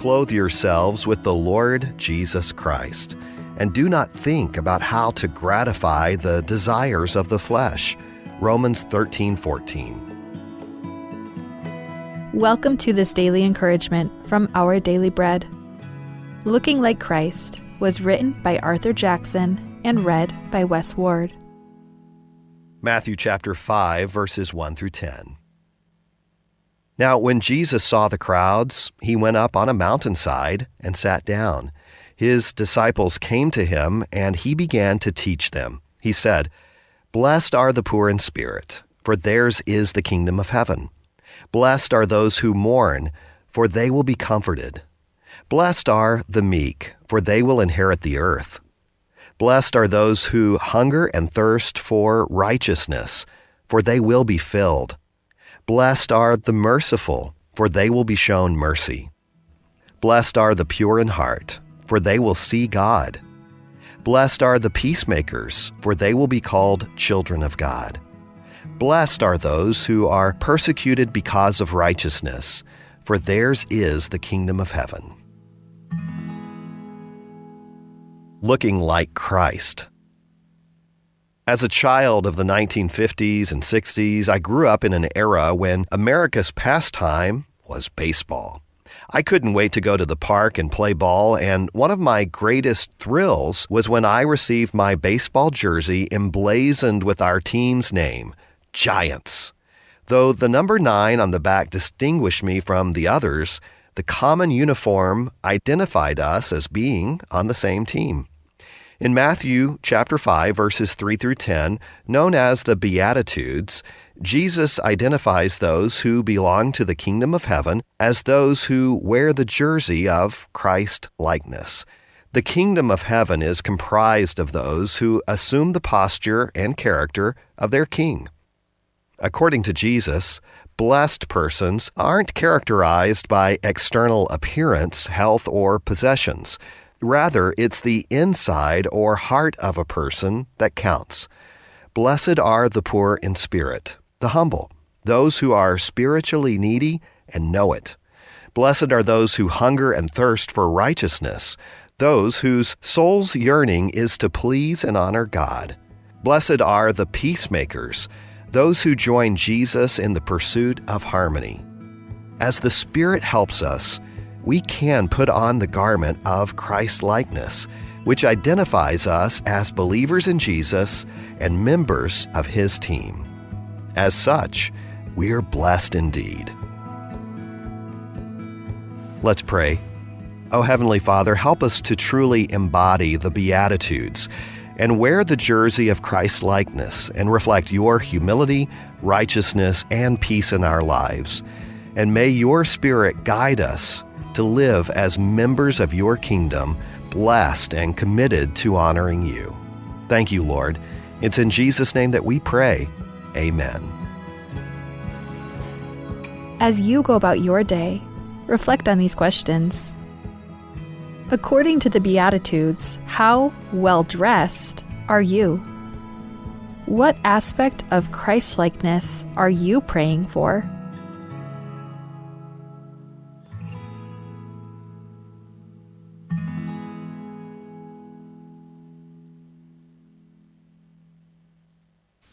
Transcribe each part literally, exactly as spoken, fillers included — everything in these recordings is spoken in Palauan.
Clothe yourselves with the Lord Jesus Christ, and do not think about how to gratify the desires of the flesh. Romans thirteen fourteen. Welcome to this daily encouragement from Our Daily Bread. Looking Like Christ was written by Arthur Jackson and read by Wes Ward. Matthew chapter five, verses one through ten. Now, when Jesus saw the crowds, he went up on a mountainside and sat down. His disciples came to him, and he began to teach them. He said, "Blessed are the poor in spirit, for theirs is the kingdom of heaven. Blessed are those who mourn, for they will be comforted. Blessed are the meek, for they will inherit the earth. Blessed are those who hunger and thirst for righteousness, for they will be filled. Blessed are the merciful, for they will be shown mercy. Blessed are the pure in heart, for they will see God. Blessed are the peacemakers, for they will be called children of God. Blessed are those who are persecuted because of righteousness, for theirs is the kingdom of heaven." Looking Like Christ. As a child of the nineteen fifties and sixties, I grew up in an era when America's pastime was baseball. I couldn't wait to go to the park and play ball, and one of my greatest thrills was when I received my baseball jersey emblazoned with our team's name, Giants. Though the number nine on the back distinguished me from the others, the common uniform identified us as being on the same team. In Matthew chapter five, verses three through ten, known as the Beatitudes, Jesus identifies those who belong to the kingdom of heaven as those who wear the jersey of Christ likeness. The kingdom of heaven is comprised of those who assume the posture and character of their king. According to Jesus, blessed persons aren't characterized by external appearance, health, or possessions. Rather, it's the inside or heart of a person that counts. "Blessed are the poor in spirit, the humble, those who are spiritually needy and know it. Blessed are those who hunger and thirst for righteousness, those whose soul's yearning is to please and honor God. Blessed are the peacemakers, those who join Jesus in the pursuit of harmony." As the Spirit helps us, we can put on the garment of Christ-likeness, which identifies us as believers in Jesus and members of his team. As such, we are blessed indeed. Let's pray. Oh, Heavenly Father, help us to truly embody the Beatitudes and wear the jersey of Christ-likeness and reflect your humility, righteousness, and peace in our lives. And may your Spirit guide us to live as members of your kingdom, blessed and committed to honoring you. Thank you, Lord. It's in Jesus' name that we pray. Amen. As you go about your day, reflect on these questions. According to the Beatitudes, how well dressed are you? What aspect of Christ-likeness are you praying for?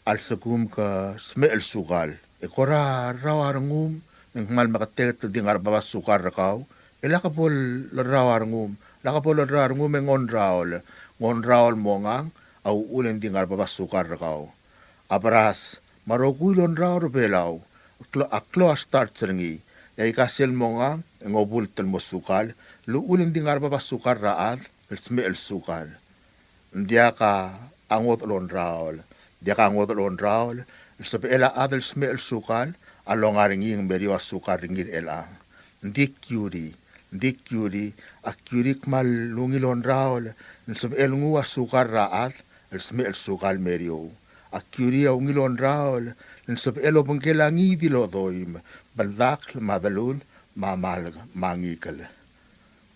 A lsekum ke smecher el sukal e kora rrau a rengum, e ng kmal meketeket el di ngar er a bab a sukal er kau, e lak bo lerrau a rengum, lak bo lerrau a rengum e ng ongraol, ng ongraol el mongang a uchul e ng di ngar er a bab a sukal er kau. A beras, me a rokui el ongraol er a Belau, a klou, a klou a starch er ngii, e aika sel mongang e ng obult el mo sukal, el uchul e ng di ngar er a bab a sukal er a chad el smecher el sukal. Ng diak a ngodech el ongraol, ng diak a ngodech el ongraol el sebechel a chad el smecher el sukal a longa er ngii e ng meriou a sukal er ngii er chelechang. Ng di kiuri, ng di kiuri, a kiuri a kmal ungil ongraol el sebechel nguu a sukal er a chad el smecher el sukal el meriou. A kiuri a ungil ongraol el sebechel obengkel a ngii di el odoim, beldakl me a delul me a malk me a ngikel.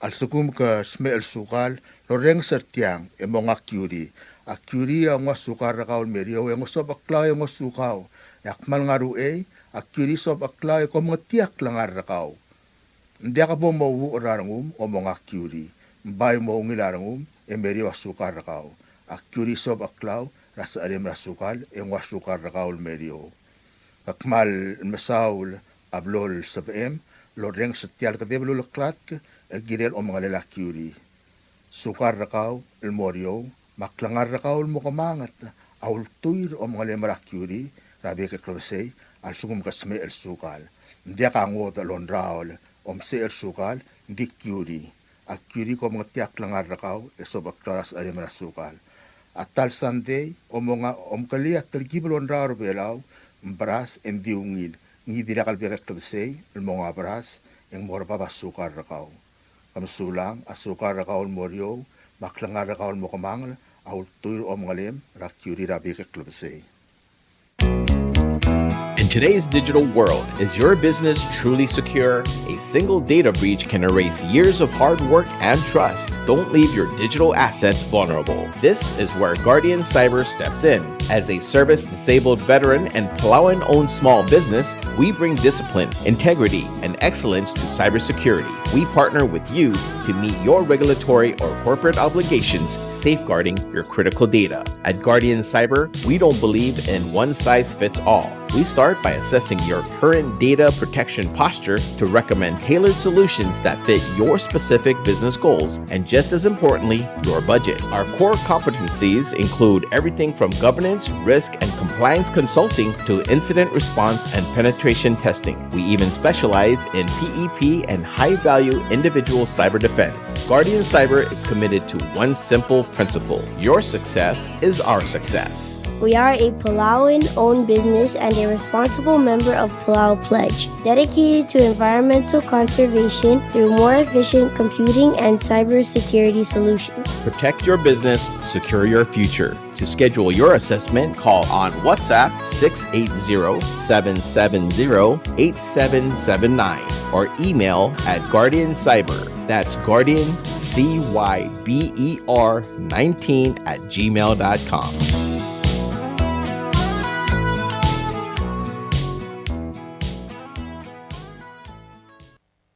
A lsekum ke smecher el sukal el orrenges er tiang e monga a kiuri. A kiuri a nguu a sukal er kau el meriou e ng osobecheklau e ng osukau. E a kmal ngar er a uchei, a kiuri a osobecheklau e ko mengetii a klengar er kau. Ng diak bo mouuchel er a rengum, omonga a kiuri. Ng bai mo ungil a rengum, e meriou a sukal er kau. A kiuri sobecheklau er a secherem er a sukal, e nguu a sukal er kau el meriou. Ke kmal mesaul a blo el sebechem el orrenges er tia el kedeb el uleklatk el kirel omengelel a kiuri. Sukal er kau el mo er eou, me a klengar er kau el mo kemanget, a ultuil er a omengelem er a kiuri er a bek el klebesei a lsekum ke smecher el sukal. Ng diak a ngodech el ongraol, omsecher el sukal, ng di kiuri. A kiuri ko mengetii a klengar er kau, e sobecheklau er a secherem er a sukal. A ta el sandei, omonga, omkelii a telkib el ongraol er Belau, ng beras, e ng di ungil, ngii di lak el bek el klebesei el monga beras, e ng mo er bab a sukal er kau. Ke mesulang, a sukal er kau el mo er eou, me a klengar er kau el mo kemanget, a ultuil er a omengelem er a kiuri er a bek el klebesei. In today's digital world, is your business truly secure? A single data breach can erase years of hard work and trust. Don't leave your digital assets vulnerable. This is where Guardian Cyber steps in. As a service disabled veteran and Palauan owned small business, we bring discipline, integrity, and excellence to cybersecurity. We partner with you to meet your regulatory or corporate obligations, safeguarding your critical data. At Guardian Cyber, we don't believe in one size fits all. We start by assessing your current data protection posture to recommend tailored solutions that fit your specific business goals and, just as importantly, your budget. Our core competencies include everything from governance, risk, and compliance consulting to incident response and penetration testing. We even specialize in P E P and high-value individual cyber defense. Guardian Cyber is committed to one simple principle: your success is our success. We are a Palauan-owned business and a responsible member of Palau Pledge, dedicated to environmental conservation through more efficient computing and cybersecurity solutions. Protect your business, secure your future. To schedule your assessment, call on WhatsApp six eight zero, seven seven zero, eight seven seven nine or email at Guardian Cyber. That's Guardian C Y B E R nineteen at gmail dot com.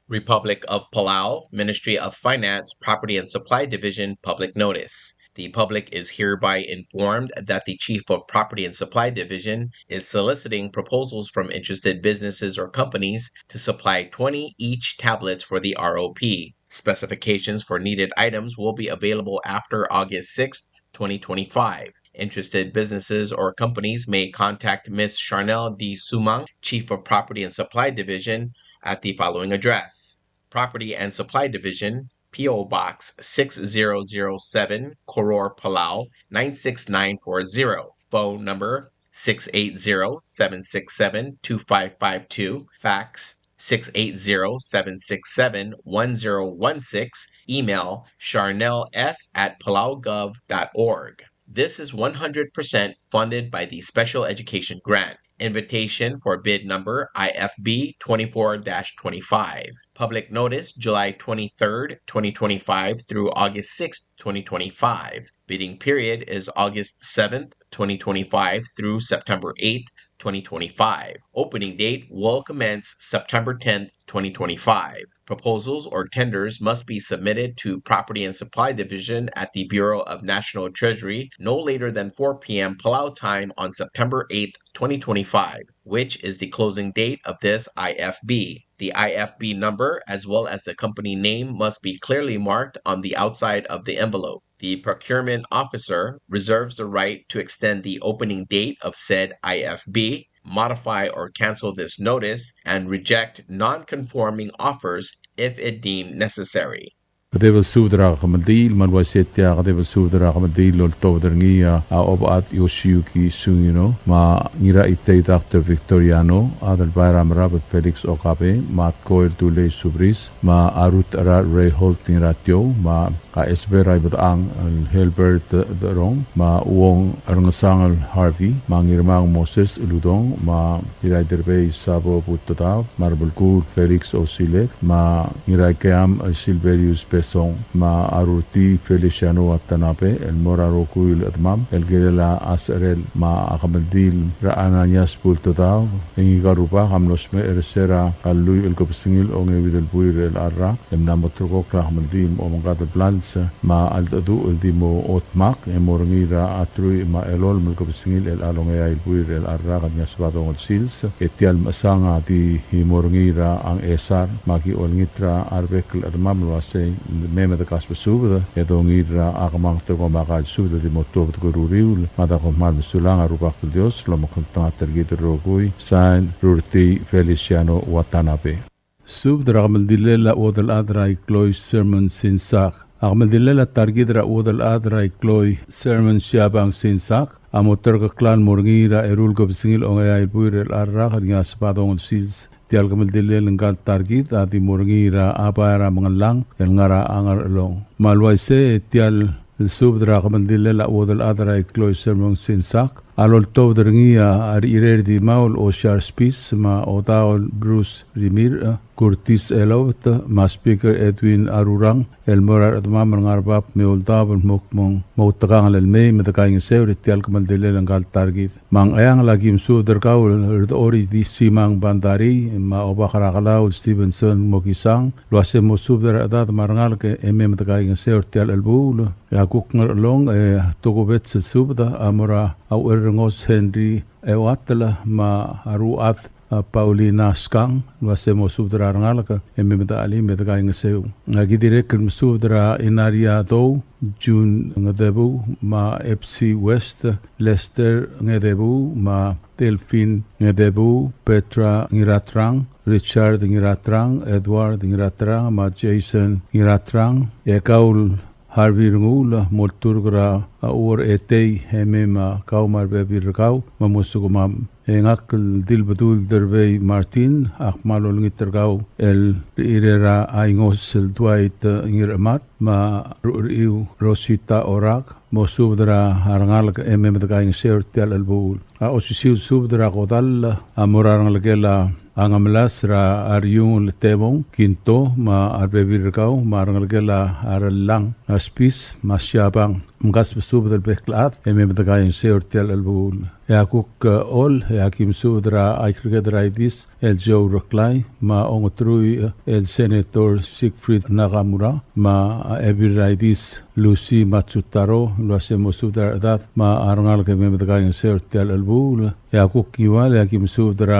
Republic of Palau, Ministry of Finance, Property and Supply Division, public notice. The public is hereby informed that the Chief of Property and Supply Division is soliciting proposals from interested businesses or companies to supply twenty each tablets for the R O P. Specifications for needed items will be available after August sixth, twenty twenty-five. Interested businesses or companies may contact Miss Charnel D. Sumang, Chief of Property and Supply Division, at the following address: Property and Supply Division, P O Box six zero zero seven, Koror, Palau, nine six nine four zero. Phone number six eight zero, seven six seven, two five five two. Fax six eight zero, seven six seven, one zero one six. Email charnels at palaugov dot org. This is one hundred percent funded by the Special Education Grant. Invitation for bid number I F B twenty-four dash twenty-five. Public notice, July twenty-third, twenty twenty-five through August sixth, twenty twenty-five. Bidding period is August seventh, twenty twenty-five through September eighth, twenty twenty-five. Opening date will commence September tenth, twenty twenty-five. Proposals or tenders must be submitted to Property and Supply Division at the Bureau of National Treasury no later than four p.m. Palau time on September eighth, twenty twenty-five, which is the closing date of this I F B. The I F B number, as well as the company name, must be clearly marked on the outside of the envelope. The procurement officer reserves the right to extend the opening date of said I F B, modify or cancel this notice, and reject non-conforming offers if it deemed necessary. Kedeb el subed er a kemeldiil, me a le uaisei e tia kedeb el subed er a kemeldiil el oltobed er ngii a Obechad Yoshiyuki Sungino, me a Ngiraitei Doctor Victoriano, Adelbai er a Merab el Felix Okabe, me a Tkoel Dulei Subris, me a Ruth er a Reinhold Ngiratiou, me a a Esber Ibedang el Helbert Derong, me a Uong Rengesang el Harvey, me a Ngirmang Moses Uludong, me a Iraiderbei Sabo Butodab, me a Rebelkuul Felix Osilek, me a Ngiraikeam el Silverius Besong, me a Rurtii Feliciano Watanabe, el mo er a rokui el chedemam el kirel a secherel. Me a kemeldiil er a Ananias Butodab, e ngika el rubak a mlo smecher er se er a lluich el kebesengil a ongeuid el buil er chelecha el rak, e mla mo ulterekokl a kemeldiil me a omengkad el blals me a cheldecheduch el di mo dmak, e mo er ngii er a truich me a elolem el kebesengil er chelecha el ongeai el buil er chelecha el rak el ngii a Sebadong el sils, e tia el mechesang a di mo er ngii er a Ngchesar, me aki olengit er a rebek el chedemam el uasei mei me de kasbesubed, e dongiil er a kemanget er kau me a ka el subed el di mo tuobed er a uriul, me a da kom kmal mesulang, a Rubak el Dios a lomekngeltengat er kid el rokui. Sain, Rurtii Feliciano Watanabe. Subed er a kemeldilel a chuodel chad er a Ikloi Sermon Sinsak. A kemeldilel a ta er kid er a chuodel chad er a Ikloi Sermon Siabang Sinsak a mo terkeklang el mo er ngii er a eru el kebesengil a ongeai el buil er chelecha el rak el ngii a Sebadong el sils. Tia el kemeldilel ngka el ta er kid a di mo er ngii er a Bai er a Mengellang el ngar er a Ngerchelong. Me a le uaisei e tia el subed er a kemeldilel a chuodel chad er a Ikloi Sermon Sinsak a loltobed er ngii a Rechirei er Dimau el Osiar Spis, me a Odaol Bruce Rimirch, Curtis Elobet, me a Speaker Edwin Arurang, el mo er a rechedemam el ngar er a bab me a eou el daob el mo kmo ng mo outekangel el mei me de kaingeseu er tia el kemeldilel ngka el ta er kid. Me a Ngcheangel a ki mesubed er kau el Rdechor Idis Simang Bandarii, me a Obak er a Kelau el Stevenson Mokisang, el uasei mo subed er a rechedad me a rengalek e mei me de kaingeseu er tia el chelebuul. E a kuk Ngerchelong e tokubets el subed a mo er a Ucherrengos Henry Euatel me a Ruchad a Paulina Skang, el uasei mo subed er a rengalek e mei me de chelim me de kaingeseu. A ki dirrek el mesubed er a Inaria Dou, June Ngedebuu, me a F C West, Lester Ngedebuu, me a Delphine Ngedebuu, Petra Ngiratrang, Richard Ngiratrang, Edward Ngiratrang, me a Jason Ngiratrang. E kau el Harvey Renguul, molturk er a Uor Etei, e mei me kau me a rebebil er kau me mosukemam. E ngak el Dilbedul Derbei Martin a kmal olengit er kau el Rechirei er a Aingos el Dwight Ngirchemat, me a Rucheriu Rosita Orak, mo subed er a rengalek e mei me de kaingeseu er tia el chelebuul. A osisiu el subed er a kodall a mo er a rengelekel a Ngemelas er a Riungel Temong Kinto, me a rebebil er kau, me a rengelekel a Rellang a Spis me a Siabang. Mkasbesubed el bek el chad e mei me de kaingeseu er tia el chelebuul. E a kuk Choll e a ki mesubed er a Aikereked er a Idis el Joe Reklai, me a Ongeteruich el Senator Siegfried Nakamura, me a Ebil er a Idis Lucy Matsutaro, el uasei mo subed er a rechedad me a rengalek e mei me de kaingeseu er tia el chelebuul. E a kuk Ngiwal e a ki mesubed er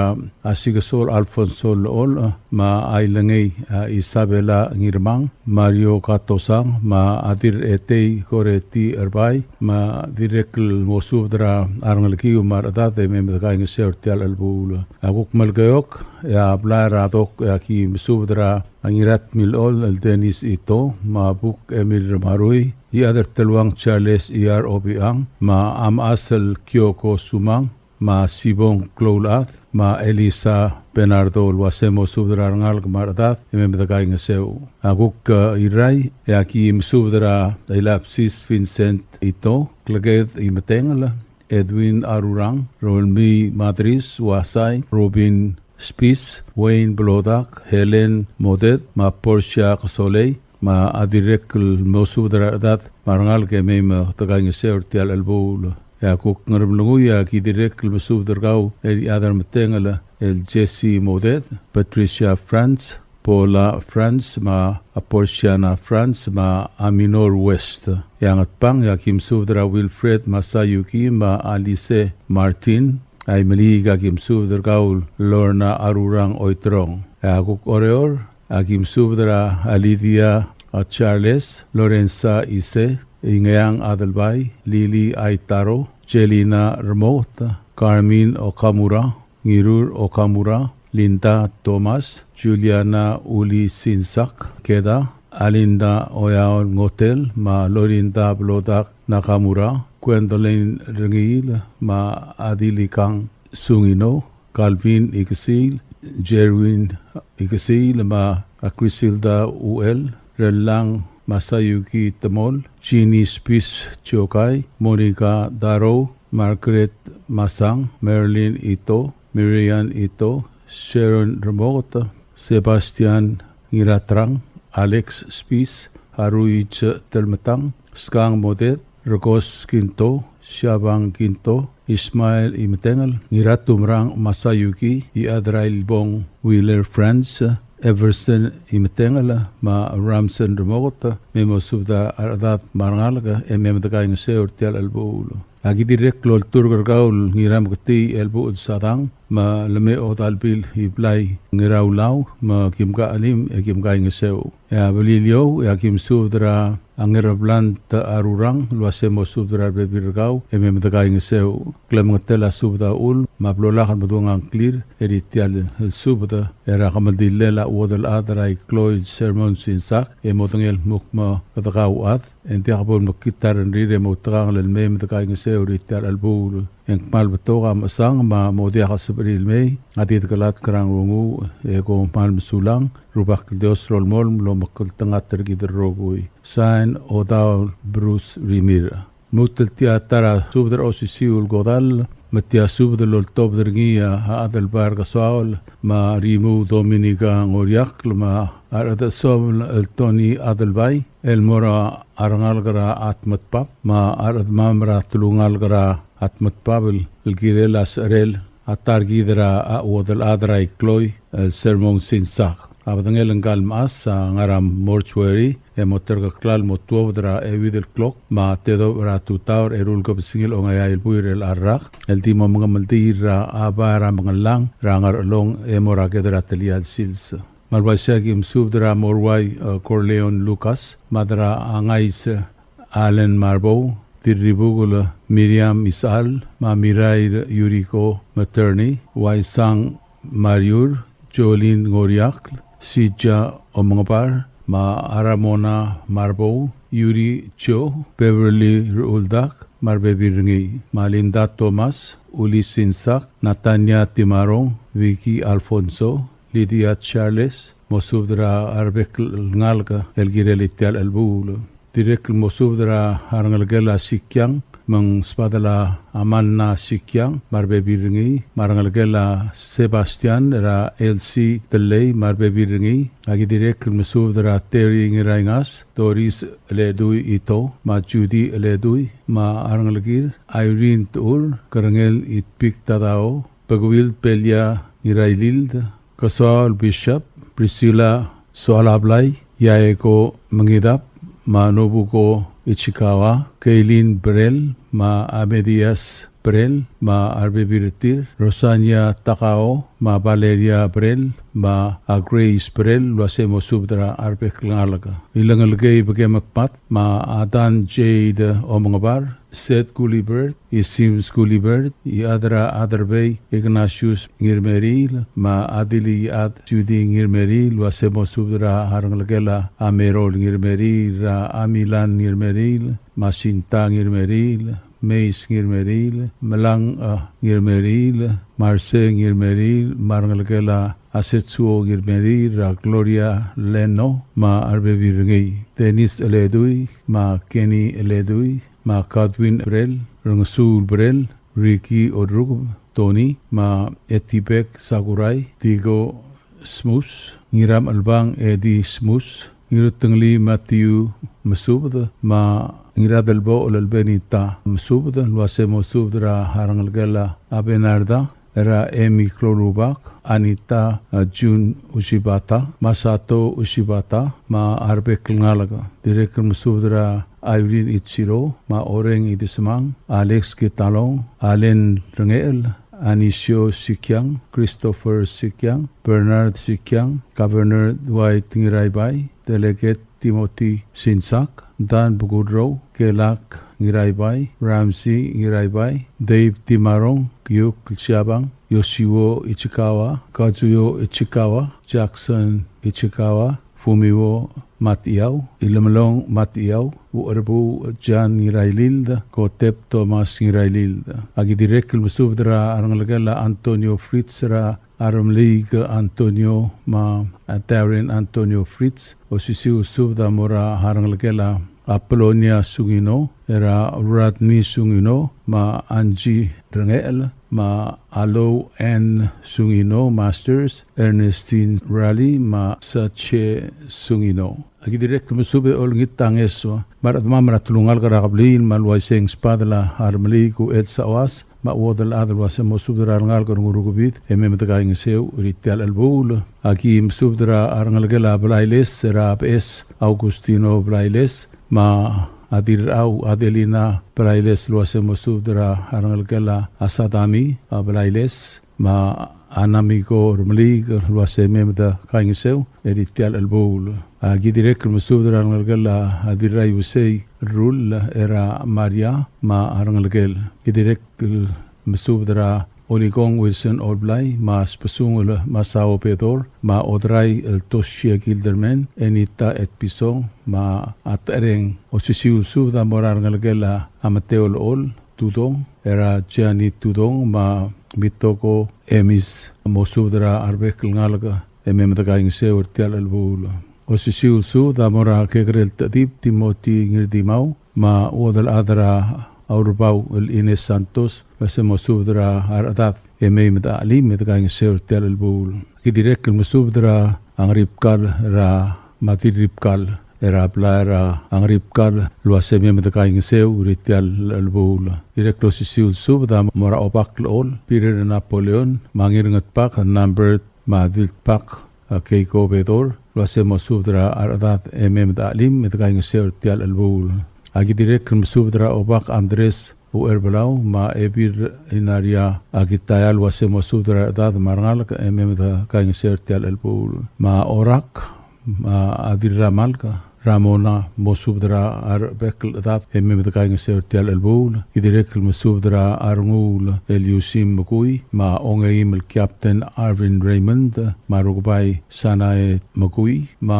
a Sikesol Alfonso Lool, me a Ailengei a Isabela Ngirmang, Mario Katosang, me a Dirretei Koreti Erbai, me a dirrek el mo subed er a rengelekiu me a rechedad e mei me de kaingeseu er tia el chelebuul. A kuk Melekeok e a blai er a Dok e a ki mesubed er a Ngiratmilechol el Dennis Ito, me a Buk Emil Remarui, Iechad er Teluang Charles Iyar Obichang, me a Mechas el Kioko Sumang, me a Sibong Kloulechad, me a Elisa Bernardo, el uasei mo subed er a rengalek me a rechedad e mei me de kaingeseu. A kuk Irrai e a ki mesubed er a Ilapsis Vincent Ito, Kleked Imetengel, Edwin Arurang, Rolmii Madris, Uasai Robin Spis, Wayne Blodak, Helen Modet, me a Portia Kesolei, me a dirrek el mo subed er a rechedad me a rengalek e mei me de kaingeseu er tia el chelebuul. E a kuk Ngeremlengui e a ki dirrek el mesubed er kau el Iechad er a Metengel el Jesse Modet, Patricia Franz, Paula Franz, me a Portiana Franz, me a Minor West. E a Ngatpang e a ki mesubed er a Wilfred Masayuki, me a Alice Martin. A Imeliik e a ki mesubed er kau el Lorna Arurang Oiterong. E a kuk Oreor e a ki mesubed er a Lydia a Charles, Lorenza Ise, Ingeang Adelbai, Lily Aitaro, Jelina Remote, Carmen Okamura, Ngirur Okamura, Linda Thomas, Juliana Uli Sinsak Keda, Alinda Oyaol Ngotel, me a Lorinda Blodak Nakamura, Gwendolyn Rengiil, me a Adilikang Sungino, Calvin Ikesiil, Jerwin Ikesiil, me a Crisilda Uel, Relang Masayuki Temol, Jeannie Spis Chiokai, Monica Darou, Margaret Masang, Marilyn Ito, Miriam Ito, Sharon Remoket, Sebastian Ngiratrang, Alex Spis, Haruichi Telmetang, Skang Modet, Rekos Kinto, Siabang Kinto, Ismael Imetengel, Ngiratumerang Masayuki, Iadrai Ilbong Wheeler Franz, Everson Imetengel, me a Ramson Remoket, me mosubed er a rechedad me a rengalek, e mei me dekaingeseu er tia el chelebuul. Aki dirrek el olturk er kau el Ngirameketii Elbuchel Sadang, me a Lemei Odalbil Iblai Ngiraulau, me kim kachelim, e kim kaingeseu. E a Beliliou, e aki mesubed er a Ngerablant Arurang, el uase mosubed er a rebebil er kau, e mei me dekaingeseu. Klemengetel a subed a uchul, me a blo lak el medung a ngklir, er tia el subed, er a kemeldillel a chuodel chad er a Ikloi el Sermon Sinsak, e modengei el kmo kede kauchad, e ng diak bo lemekngit a rengrir e moutekangel el mei me dekaingeseu er tia el chelebuul. E ng kmal betok a mechesang me a mo diak el sebechir el mei, a di dekelatk er a nglunguuch, e kom kmal mesulang, Rubak el Dios a lolemolem el omekngeltengat er kid el rokui. Sain, Odaol Bruce Rimirch. Lmuut el tia ta er a subed er a osisiu el kodall, me tia subed el oltobed er ngii a Adelbai er a Kesoaol, me a Rimuu Dominica Ngoriakl, me a Rechedechesomel el Tony Adelbai, el mo er a rengalek er a Atmetbab, me a rechedemam er a telungalek er a Atmetbab el kirel a secherel a ta er kid er a chuodel chad er a Ikloi el Sermon Sinsak. A bedengel ngka el mechas a ngar er a mortuary, e mo terkeklal mo tuobed er a euid el klok, me a tedobech er a tutau er a eru el kebesengil a ongeai el buil er a rak, el di mo mengemeldiil er a bai er a Mengellang er a Ngerchelong, e mo er a ked er a telia el sils. Me a le uaisei e aki mesubed er a Moruai, e, Corleone Lucas, me a Dera Ngais, e, Allen Marbou, Dirribukel Miriam Isechal, me a Mirair Yuriko Maternei, Uaisang Mariur, Jolin Ngoriakl, Sija Omengebar, me a Ramona Marbou, Yuri Cho, Beverly Ruldak, me a rebebil er ngii, me a Linda Thomas, Uli Sinsak, Natania Timarong, Vicky Alfonso, Lydia Charles, mosubed er a rebek el ngalek el kirel tia el chelebuul. Dirrek el mosubed er a rengelekel a Sikiang, me ng sbadel a Amanna Sikiang, me a rebebil er ngii, me a rengelekel a Sebastian er a Elsie Tellei, me a rebebil er ngii. Aki dirrek el mesubed er a Terry Ngiraingas, Doris Eledui Ito, me a Judy Eledui, me a rengelekir, Irene Tuur, Kerengel Itpik Tadao, Pekeuil Pelia Ngirailild, Kesoaol Bishop, Priscilla Soalablai, Yaeko Mengidab, me a Nobuko Ichikawa, Kaylin Brel, me a Amedias Brel, me a rebebil er tir, Rosania Takao, me a Valeria Brel, me a Grace Brel, el uase mosubed er a rebek el ngalek. Ilengelekei Bekemekbat, me a Dan Jade Omengebar, Seth Gulibert, Isims Gulibert, Iechad er a Aderbei Ignatius Ngirmeriil, me a Adiliad Judy Ngirmeriil, el uase mosubed er a rengelekel a Merol Ngirmeriil, er a Amilan Ngirmeriil, me a Sinta Ngirmeriil, Meis Ngirmeriil, Melang, e, Ngirmeriil, Marse Ngirmeriil, me a rengelekel a Setsuo Ngirmeriil, er a Gloria Leno, me a rebebil er ngii, Dennis Eledui, me a Kenny Eledui, me a Godwin Brel, Rengesuul Brel, Ricky Odrukeb, Tony, me a Etibek Sakurai, Tigo Smus, Ngiramchelbang Eddie Smus, Ngirutengelii Matthew Mesubed, me a Ngiradelbochel el Benita Mesubed, el uase mosubed er a rengelekel a Benarda, er a Emi Klorubak, Anita, e, June Ushibata, Masato Ushibata, me a rebek el ngalek. Dirrek el mesubed er a Irene Ichiro, me a Oreng Idesemang, Alex Kitalong, Allen Rengechel, Anisio Sikiang, Christopher Sikiang, Bernard Sikiang, Governor Dwight Ngiraibai, Delegate Timothy Sinsak, Dan Bukudrou, Kelak Ngiraibai, Ramsey Ngiraibai, Dave Timarong, Kiuk Siabang, Yoshiwo Ichikawa, Kazuyo Ichikawa, Jackson Ichikawa, Fumio Matiau, Ilemelong Matiau, Ucherbu John Ngirailild, Kotep Thomas Ngirailild. Aki dirrek el mesubed er a rengelekel a Antonio Fritz er a Armeliik Antonio me a Darren Antonio Fritz, osisiu el subed a mo er a rengelekel a Apolonia Sungino, er a Rodney Sungino, me a Angie Rengechel, me a Alou Ann Sungino, Masters, Ernestine Raleigh, me a Sache Sungino. Aki dirrek el mesubed e olengit a ngeso me a rechedemam er a telungalek er a kebliil me a le uaisei ng sbadel a Armeliik Uchel Saoas, me a chuodel chad el uase mo subed er a rengalek er a Ngurukebid e mei me dekaingeseu er tia el chelebuul. Aki mesubed er a rengelekel a Blailes er a Beches Augustino Blailes, me a Dirrau Adelina Blailes el uase mo subed er a rengelekel a Sadami, a Blailes, me a Namiko Remeliik el uase mei me dekaingeseu er tia el chelebuul. Aki dirrek el mesubed er a rengelekel a Dirraiusei Rull er a Maria me a rengelekel. Ki dirrek el mesubed er a Olikong Wilson Olblai, me a Sbesungel Masao Bedor, me a Odrai el Toshie Gilderman, Enita Etpison, me a Tereng. Osisiu el subed a mo er a rengelekel a Mateo Lechol Tudong, er a Gianni Tudong, me a Mitoko Emis, mo subed er a rebek el ngalek e mei me dekaingeseu er tia el chelebuul. Osisiu el subed a mo er a Kekerel Techedib Timothy Ngirdimau, me a chuodel chad er a Aurebau el Ines Santos, me se mo subed er a rechedad e mei me dechelim me dekaingeseu er tia el chelebuul. Ki dirrek el mesubed er a Ngeribkal er a Madirribkal er a blai er a Ngeribkal el uase mei me dekaingeseu er tia el chelebuul. Dirrek el osisiu el subed a mo er a Obak Lechol, Peter Napoleon, me a Ngirngetbak Nambert, me a Diltbak a Keiko Bedor, el uase mo subed er a rechedad e mei me dechelim me dekaingeseu er tia el chelebuul. Aki dirrek el mesubed er a Obak Andres Ucherbelau, me a Ebil Inaria Akitaya el uase mo subed er a rechedad me a rengalek e mei me dekaingeseu er tia el chelebuul. Me a Orak, me a Dirramalk Ramona, mo subed er a rebek el chedad e mei me dekaingeseu er tia el chelebuul. Ki dirrek el mesubed er a Renguul el Yusim Mekui, me a Ongeim el Captain Arvin Raymond, me a Rukebai Sanae Mekui, me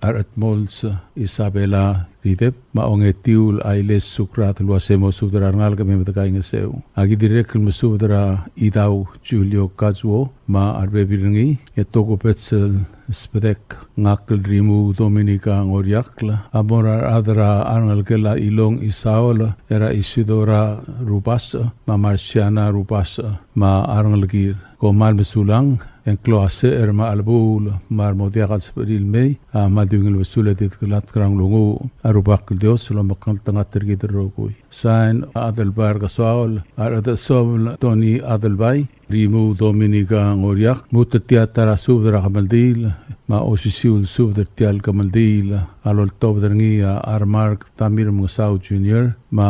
a Redmols Isabela Ridep, me a Ongetiu el Ailes Sukrat el uase mo subed er a rengalek e mei me dekaingeseu. Aki dirrek el mesubed er a Idau Julio Kazuo, me a rebebil er ngii, e tokubets el sbedek ngak el Rimuu Dominica Ngoriakl, a mo er a rechad er a rengelekel a Ilong Isaol, er a Isidora Rubasech, me a Marciana Rubasech, me a rengelekir. Kom kmal mesulang, e ng klou a secher me a chelebuul me a re mo diak el sebechir el mei a kmal di ungil besul e di dekelatk er a nglunguuch. A Rubak el Dios a lomekngeltengat er kid el rokui. Sain, Adelbai er a Kesoaol, a Rechedechesomel Tony Adelbai, Rimuu Dominica Ngoriakl, lmuut er tia ta er a subed er a kemeldiil, me a osisiu el subed er tia el kemeldiil a loltobed er ngii a Remark Tamir Mengesau Junior, me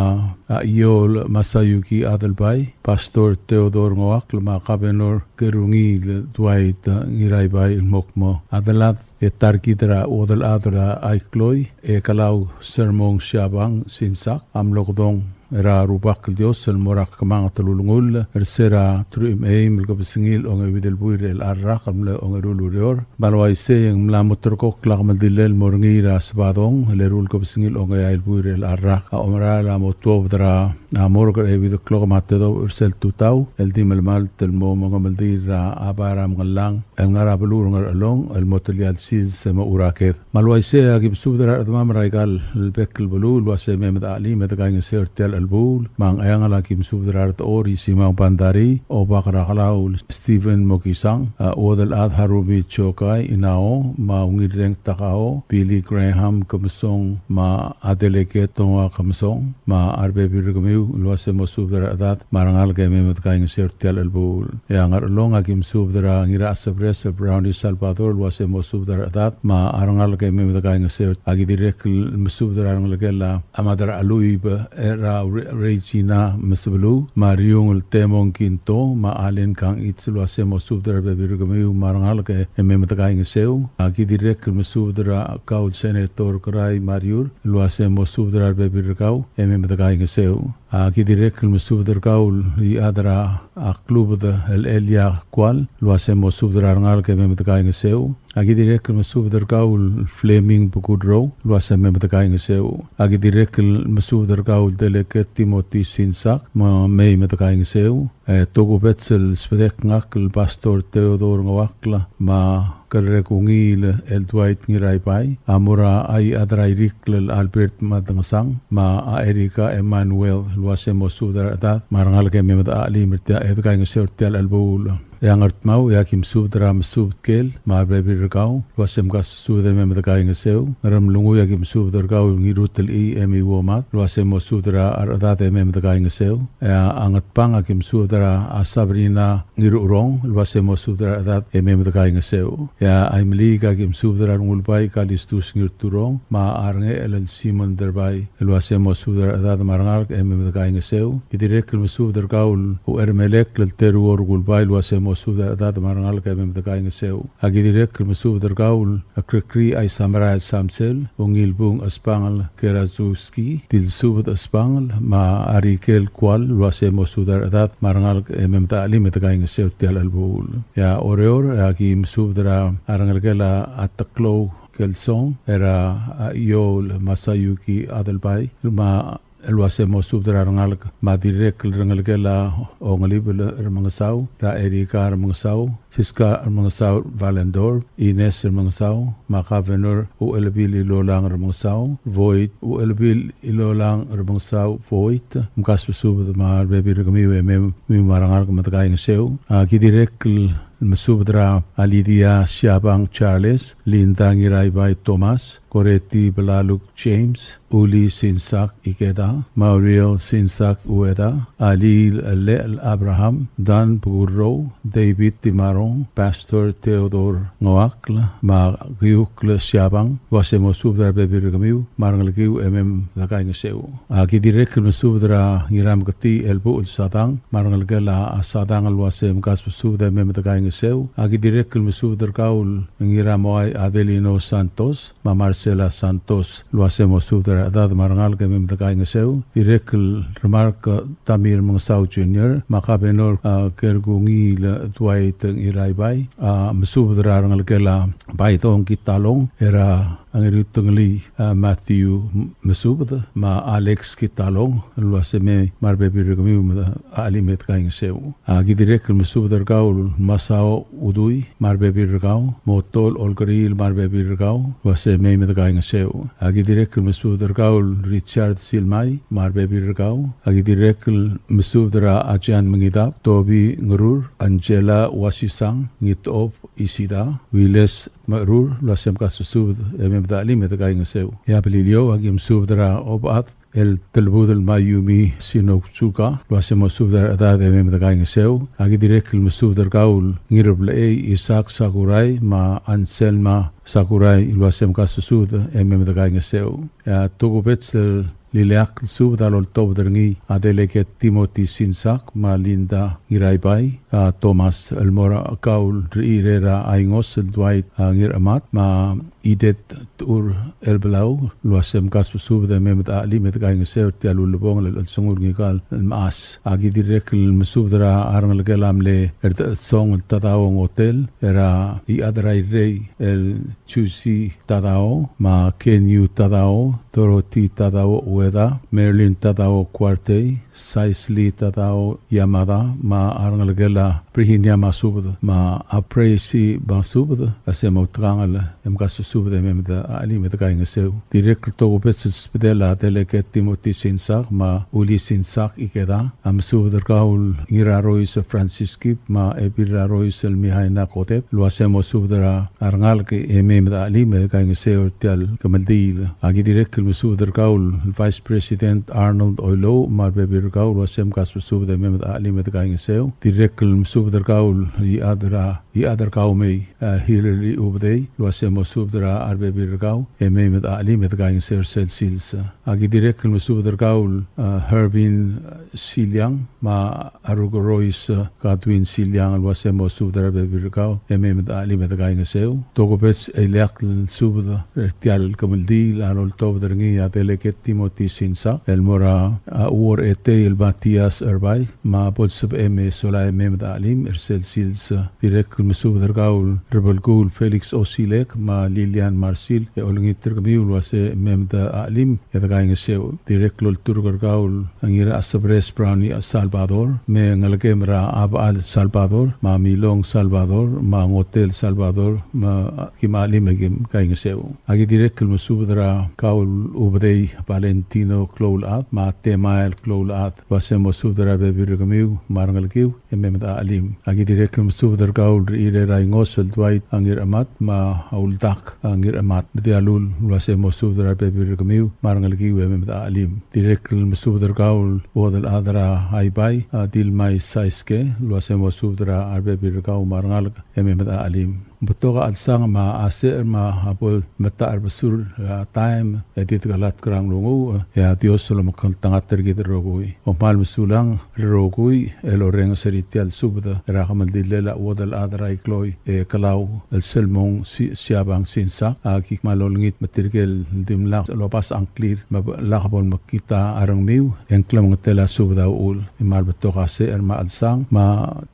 a Iol Masayuki Adelbai, Pastor Theodore Ngoakl, me a Kabenor Kerungil Dwight Ngiraibai el mo kmo a delad e ta er kid er a chuodel chad er a Aikloi, e Kelau Sermong Siabang Sinsak, a mlo kedong er a Rubak el Dios el mo er a kemanget el ulengull er se er a teruich me a eim el kebesengil ongeuid el buil er chelecha el rak el mle ongeru el ureor. Me a le uaisei e ng mla mo ulterekokl a kemeldilel el mo er ngii er a Sebadong el eru el kebesengil ongeai el buil er chelecha el rak. A omerael a mo tuobed er a morgue er a euid el klok me a tedobech er sel tutau el di melemalt el mo mengemeldiil er a Bai er a Mengellang el ngar er a beluu er a Ngerchelong el mo telia el sils e mochu er a ked. Me a le uaisei a ki mesubed er a rechedemam er aika el bek el beluu el uase mei me dechelim e dekaingeseu er tia el chelebuul. Me a Ngcheangel a ki mesubed er a Rdechor Isimang Bandarii, Obak er a Kelau Stephen Mokisang, a chuodel chad Harumi Chokai Inao, me a Ungilreng Takao, Billy Graham Kemesong, me a Adeleke Tonga Kemesong, me a rebebil er kemiu el uase mo subed er a rechedad me a rengalek e mei me dekaingeseu er tia el chelebuul. E a Ngerchelong a ki mesubed er a Ngirachesebres el Brownie Salvador el uase mo subed er a rechedad me a rengalek e mei me dekaingeseu. A ki dirrek el mesubed er a rengelekel a Mad er a Cheluib er a Re-, Regina Mesebeluu, me a Riung el Temong Kinto, me a Allen Kang Its el uase mo subed er a rebebil er kemiu me a rengalek e mei me dekaingeseu. A ki dirrek el mesubed er a kau el Senator Kerai Mariur el uase mo subed er a rebebil er kau e mei me dekaingeseu. A ki dirrek el mesubed er kau el chad er a Klubed el Elia Kual, el uase mo subed er a rengalek e mei me dekaingeseu. A ki dirrek el mesubed er kau el Fleming Bekudrou, el uase mei me dekaingeseu. A ki dirrek el mesubed er kau el Delegate Timothy Sinsak, me mei me dekaingeseu. E tokubets el sbedek ngak el Pastor Theodore Ngeuakl, me a Kerrekungil el Dwight Ngiraibai, a mo er a chad er a Irikl el Albert Madengesang, me a Erika Emmanuel, el uase mo subed er a rechedad me a rengalek e mei me dechelim er tia e dekaingeseu er tia el chelebuul. E a Ngardmau, e a ki mesubed er a Mesubed Kel, me a rebebil er kau, el uase mkasbesubed e mei me dekaingeseu. Ngeremlengui, e a ki mesubed er kau el Ngirutelchii e mei Uomad, el uase mo subed er a rechedad e mei me dekaingeseu. E a Ngatpang, e a ki mesubed er a Sabrina Ngirucherong, el uase mo subed er a rechedad e mei me dekaingeseu. E a Aimeliik, e a ki mesubed er a Rengulbai Kalistus Ngirturong, me a Rengechel el Simon Derbai, el uase mo subed er a rechedad me a rengalek e mei me dekaingeseu. Ki dirrek el mesubed er kau el Uchermelek el Teruo Rengulbai, el uase mo subed er a rechedad me a rengalek e mei me dekaingeseu. A ki dirrek el mesubed er kau el Krekrii Aisamerael Samsel, Ungilbung Espangel Kerazuski, Dilsubed Espangel, me a Arikel Kual, el uase mo subed er a rechedad me a rengalek e mei me dechelim e dekaingeseu er tia el chelebuul. E a Oreor, e a ki mesubed er a rengelekel a Teklou Kelsong, er a Iou el Masayuki Adelbai, me a el uase mo subed er a rengalek, me a dirrek el rengelekel a Ongelibel Remengesau, er a Erika Remengesau, Siska Remengesau Valendorf, Ines Remengesau, me a Governor Uchelbil Ilolang Remengesau Voit, Uchelbil Ilolang Remengesau Voit, mkasbesubed me a rebebil er kemiu e mei me a rengalek me dekaingeseu. A ki dirrek el mesubed er a Lydia Siabang Charles, Linda Ngiraibai Thomas, Koreti Belaluk James, Uli Sinsak Ikeda, Mauriel Sinsak Ueda, Alil Lechel Abraham, Dan Bukurrou, David Timarong, Pastor Theodore Ngoakl, me a Kiukl Siabang, el uase mo subed er a rebebil er kemiu me a rengelekiu e mei me dekaingeseu. A ki dirrek el mesubed er a Ngirameketii el Buchel Sadang, me a rengelekel a Sadang el uase mkasbesubed e mei me dekaingeseu. A ki dirrek el mesubed er kau el Ngiramoai Adelino Santos, me a Marcela Santos, el uase mo subed er a rechedad me a rengalek e mei me dekaingeseu. Dirrek el Remark, e, Tommy Remengesau Junior, me a Governor, e, Kerkungiil Dwight Ngiraibai, a mesubed er a rengelekel a Baidong Kitalong, er a Ngeriutengelii, e, Matthew Mesubed, me a Alex Kitalong, el uase mei me a rebebil er kemiu me dechelim e dekaingeseu. A ki dirrek el mesubed er kau el Masao Udui me a rebebil er kau, Motol Olkeriil me a rebebil er kau, el uase mei me dekaingeseu. A ki dirrek el mesubed er kau el Richard Silmai me a rebebil er kau. A ki dirrek el mesubed er a Ajan Mengidab, Tobi Ngerur, Angela Wasisang, Ngitob Isida, Wiles Merur, el uase mkasbesubed e mei me dechelim e dekaingeseu. E a Beliliou, a ki mesubed er a Obad el Telbudel Mayumi Shinotsuka, el uase mo subed er a rechedad e mei me dekaingeseu. A ki dirrek el mesubed er kau el Ngirblechei Isaac Sakurai me a Anselma Sakurai, el uase mkasbesubed e mei me dekaingeseu. E a tokubets el ileakl el subed a loltobed er ngii a Delegate Timothy Sinsak me a Linda Ngiraibai, a Thomas el mo er kau el Rechirei er a Aingos el Dwight, a, Ngiramat, me a Idet Tur el Belau, el uase mkasbesubed e mei me dechelim e dekaingeseu er tia el ulebongel el chelsengul ngika el mechas. A ki dirrek el mesubed er a rengelekel a mle Erdechesong el Tadao Ngotel, er a Ichad er a Irrei el Chusi Tadao, me a Kenyu Tadao, Dorothy Tadao Ueda, Marilyn Tadao Kuartei, Saisli Tadao Yamada, me a rengelekel a Virginia Masubed, me a Praisy Masubed, el uase mo outekangel e mkasbesubed e mei me dechelim e dekaingeseu. Dirrek el tokubets el sbedel a Delegate Timothy Sinsak me a Uli Sinsak Ikeda, a mesubed er kau el Ngirarois Francis Kip me a Ebil Rarois el Mihaina Kotep, el uase mo subed er a rengalek e mei me dechelim e dekaingeseu er tia el kemeldiil. A ki dirrek el mesubed er kau el Vice President Arnold Oilouch me a rebebil er kau, el uase mkasbesubed e mei me dechelim e dekaingeseu. Dirrek el mesubed er kau el Ichad er a Iechad er kau mei, a, Hillary Ubedei, el uase mo subed er a rebebil er kau, e mei me de chelim e de kaingeseu er sel sils. Aki dirrek el mesubed er kau el, a, Hervin, a, Siliang, me a Rukerois, a, Godwin Siliang, el uase mo subed er a rebebil er kau, e mei me de chelim e de kaingeseu. Tokubets el ileakl el subed er tia el kemeldiil a loltobed er ngii a Delegate Timothy Sinsak, el mo er a, a, Uong er Etei el Matias Erbai, me a bo lsebechem e sola e mei me de chelim er sel sils. Dirrek el mesubed er kau el Rebelkuul Felix Osilek, me a Lilian Marsil, e olengit er kemiu el uase mei me de chelim e de kaingeseu. Dirrek el olturk er kau el Ngirasebres Brownie Salvador, me a ngelekem er a Abechal Salvador, me a Milong Salvador, me a Ngotel Salvador, me a kim chelim e kim kaingeseu. Aki dirrek el mesubed er kau el Ubedei Valentino Kloulechad, me a Temael Kloulechad, el uase mo subed er a rebebil er kemiu me a rengelekiu, e mei me de chelim. Aki dirrek el mesubed er kau el Rechirei er a Ingos el Dwight Ngiramat, me a Uldak Ngiramat, me tia el ul, el uase mo subed er a rebebil er kemiu me a rengelekiu, e mei me de chelim. Dirrek el mesubed er kau el Uodelchad er a Aibai, a, Dilmai Saiske, el uase mo subed er a rebebil er kau me a rengalek, e mei me de chelim. Betok a chelsang me a secher me a bo el metacherbesul er a taem, e di dekelatk er a nglunguuch, e a Dios a lomekngeltengat er kid el rokui. Kom kmal mesulang el rokui el orrenges er tia el subed er a kemeldillel a Uodelchad er a Ikloi, e Kelau el Selmong Si-, Siabang Sinsak, aki kmal olengit me tirke el dimlak lobasech a ngklir me lak bo lemekngit a rengmiu, e ng klemengetel a subed a uchul. E kmal betok a secher me a chelsang, me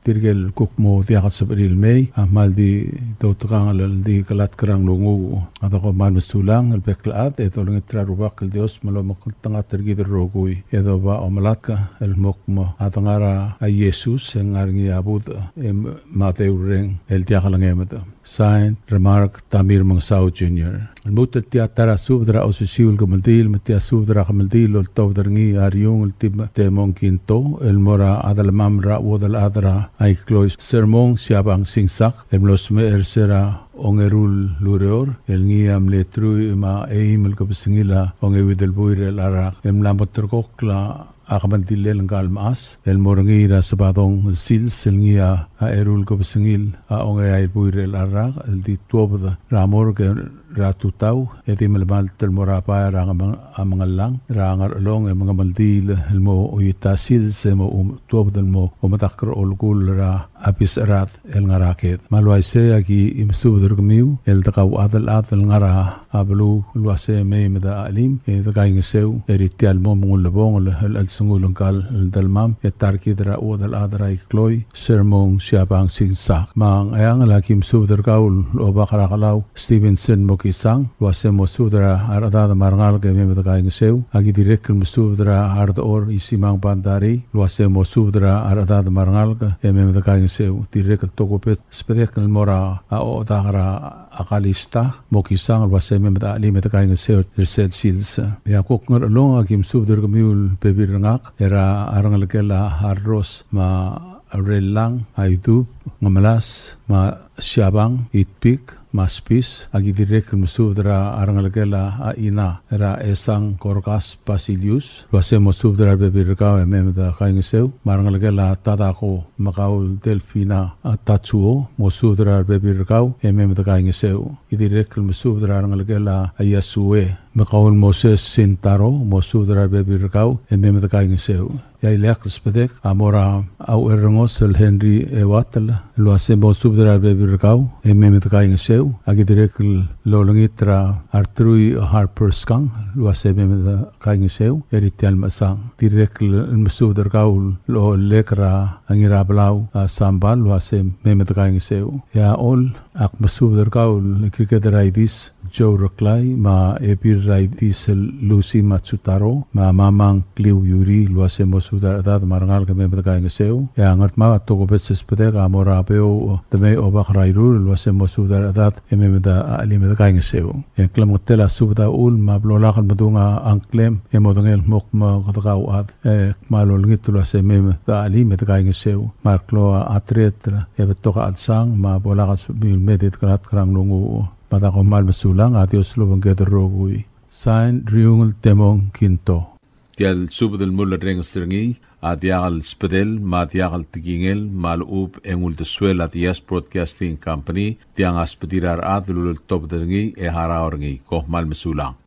tirke el kuk mo diak el sebechir el mei, a kmal di doutekangel el di kelatk er a nglunguuch. A di kom kmal mesulang el bek el chad, e dolengit er a Rubak el Dios me lomekngeltengat er kid el rokui. E doba omelatk el mo kmo a dengar a Jesus, e ng ngar er ngii a budech, e me a deurreng el diak lengemed. Sign, Remark Tamir Mengsau Junior. Lmuut el tia ta er a subed er a osisiu el kemeldiil, me tia subed er a kemeldiil el oltobed er ngii a Riungel Tim-, Temong Kinto, el mo er a delemam er a Uodelchad er a Ikloi Sermong Siabang Singsak, el mlo smecher er se er a ongeru el ureor, el ngii a mle truich me a eim el kebesengil a ongeuid el buil er chelecha el rak, el mla mo ulterekokl a a kemeldillel ngka el mechas, el mo er ngii er a Sebadong el sils, el ngii a eru el kebesengil a ongeai el buil er chelecha el rak, el di tuobed er a morgue er a tutau, e di melemalt el mo er a bai er a Ngemeng-, a Mengellang er a Ngerchelong, e mengemeldiil el mo oit a sils, e mo um-, tuobed el mo omedakl er a olekull er a a Biserad el ngar er a Ked. Me a le uaisei e aki mesubed er kemiu el dekauchad el chad el ngar er a beluu el uase mei me de chelim e de kaingeseu er tia el mo mengull el bong el, el, el sengul ngka el delemam e ta er kid er a Uodelchad er a Ikloi, Sermong Siabang Singsak. Me a Ngcheangel e aki mesubed er kau el Obak er a Kelau Stevenson Mokisang, el uase mo subed er a rechedad me a rengalek e mei me de kaingeseu. Aki dirrek el mesubed er a Ardechor Isimang Bandarei, el uase mo subed er a rechedad me a rengalek e mei me de kaingeseu. Dirrek el tokubets el sbedek el mo er a Odak er a Kalista Mokisang, el uase mei me de chelim e de kaingeseu er sel sils. E a kuk Ngerchelong, aki mesubed er kemiu el bebil er ngak er a rengelekel a Arros me a Rellang, a Idub, Ngemelas, me a Siabang, Itpik, me a Spis. Aki dirrek el mesubed er a rengelekel a Ina er a Esang Korkas Basilius, el uase mo subed er a rebebil er kau e mei me de kaingeseu. Me a rengelekel a Tadako me kau el Delfina, a Tatsuo, mo subed er a rebebil er kau e mei me de kaingeseu. E dirrek el mesubed er a rengelekel a Yasue me kau el Moses Sintaro, mo subed er a rebebil er kau e mei me de kaingeseu. E a ileakl el sbedek a mo er a Aucherrengos el Henry Ewatel, el uase mo subed er a rebebil er kau e mei me de kaingeseu. Aki dirrek el olengit er a Artrui Harper Skang, el uase mei me de kaingeseu er tia el mechesang. Dirrek el mesubed er kau el Olek er a Ngirabelau, a Sambal, el uase mei me de kaingeseu. E a Ol, ak mesubed er kau el Kirked er a Idis Joe Reklai, me a Ebil er a Idis el Lucy Matsutaro, me a Mamang Kliu Yuri, el uase mo subed er a rechedad me a rengalek e mei me de kaingeseu. E a Ngardmau, a tokubets el sbedek a mo er a Beouch Demei Obak er a Irur, el uase mo subed er a rechedad e mei me de chelim e de kaingeseu. E ng klemengetel a subed a uchul me a blo lak el medung a ngklem e modengei el kmo kede kauchad. E kmal olengit el uase mei me de chelim e de kaingeseu. Me a reklou a tereter e betok a chelsang me a bo lak el sebechemiu el mei e di dekelatk er a nglunguuch. Me a di kom kmal mesulang, a Dios a lobengked el rokui. Sign, Riungel Temong Kinto. Tia el subed el mulerrenges er ngii a diak el sbedel me a diak el tekingel me a lechub e ng uldesuel a Diaz Broadcasting Company. Tiang a sbedir a rechad el uleltobed er ngii e harau er ngii. Kom kmal mesulang.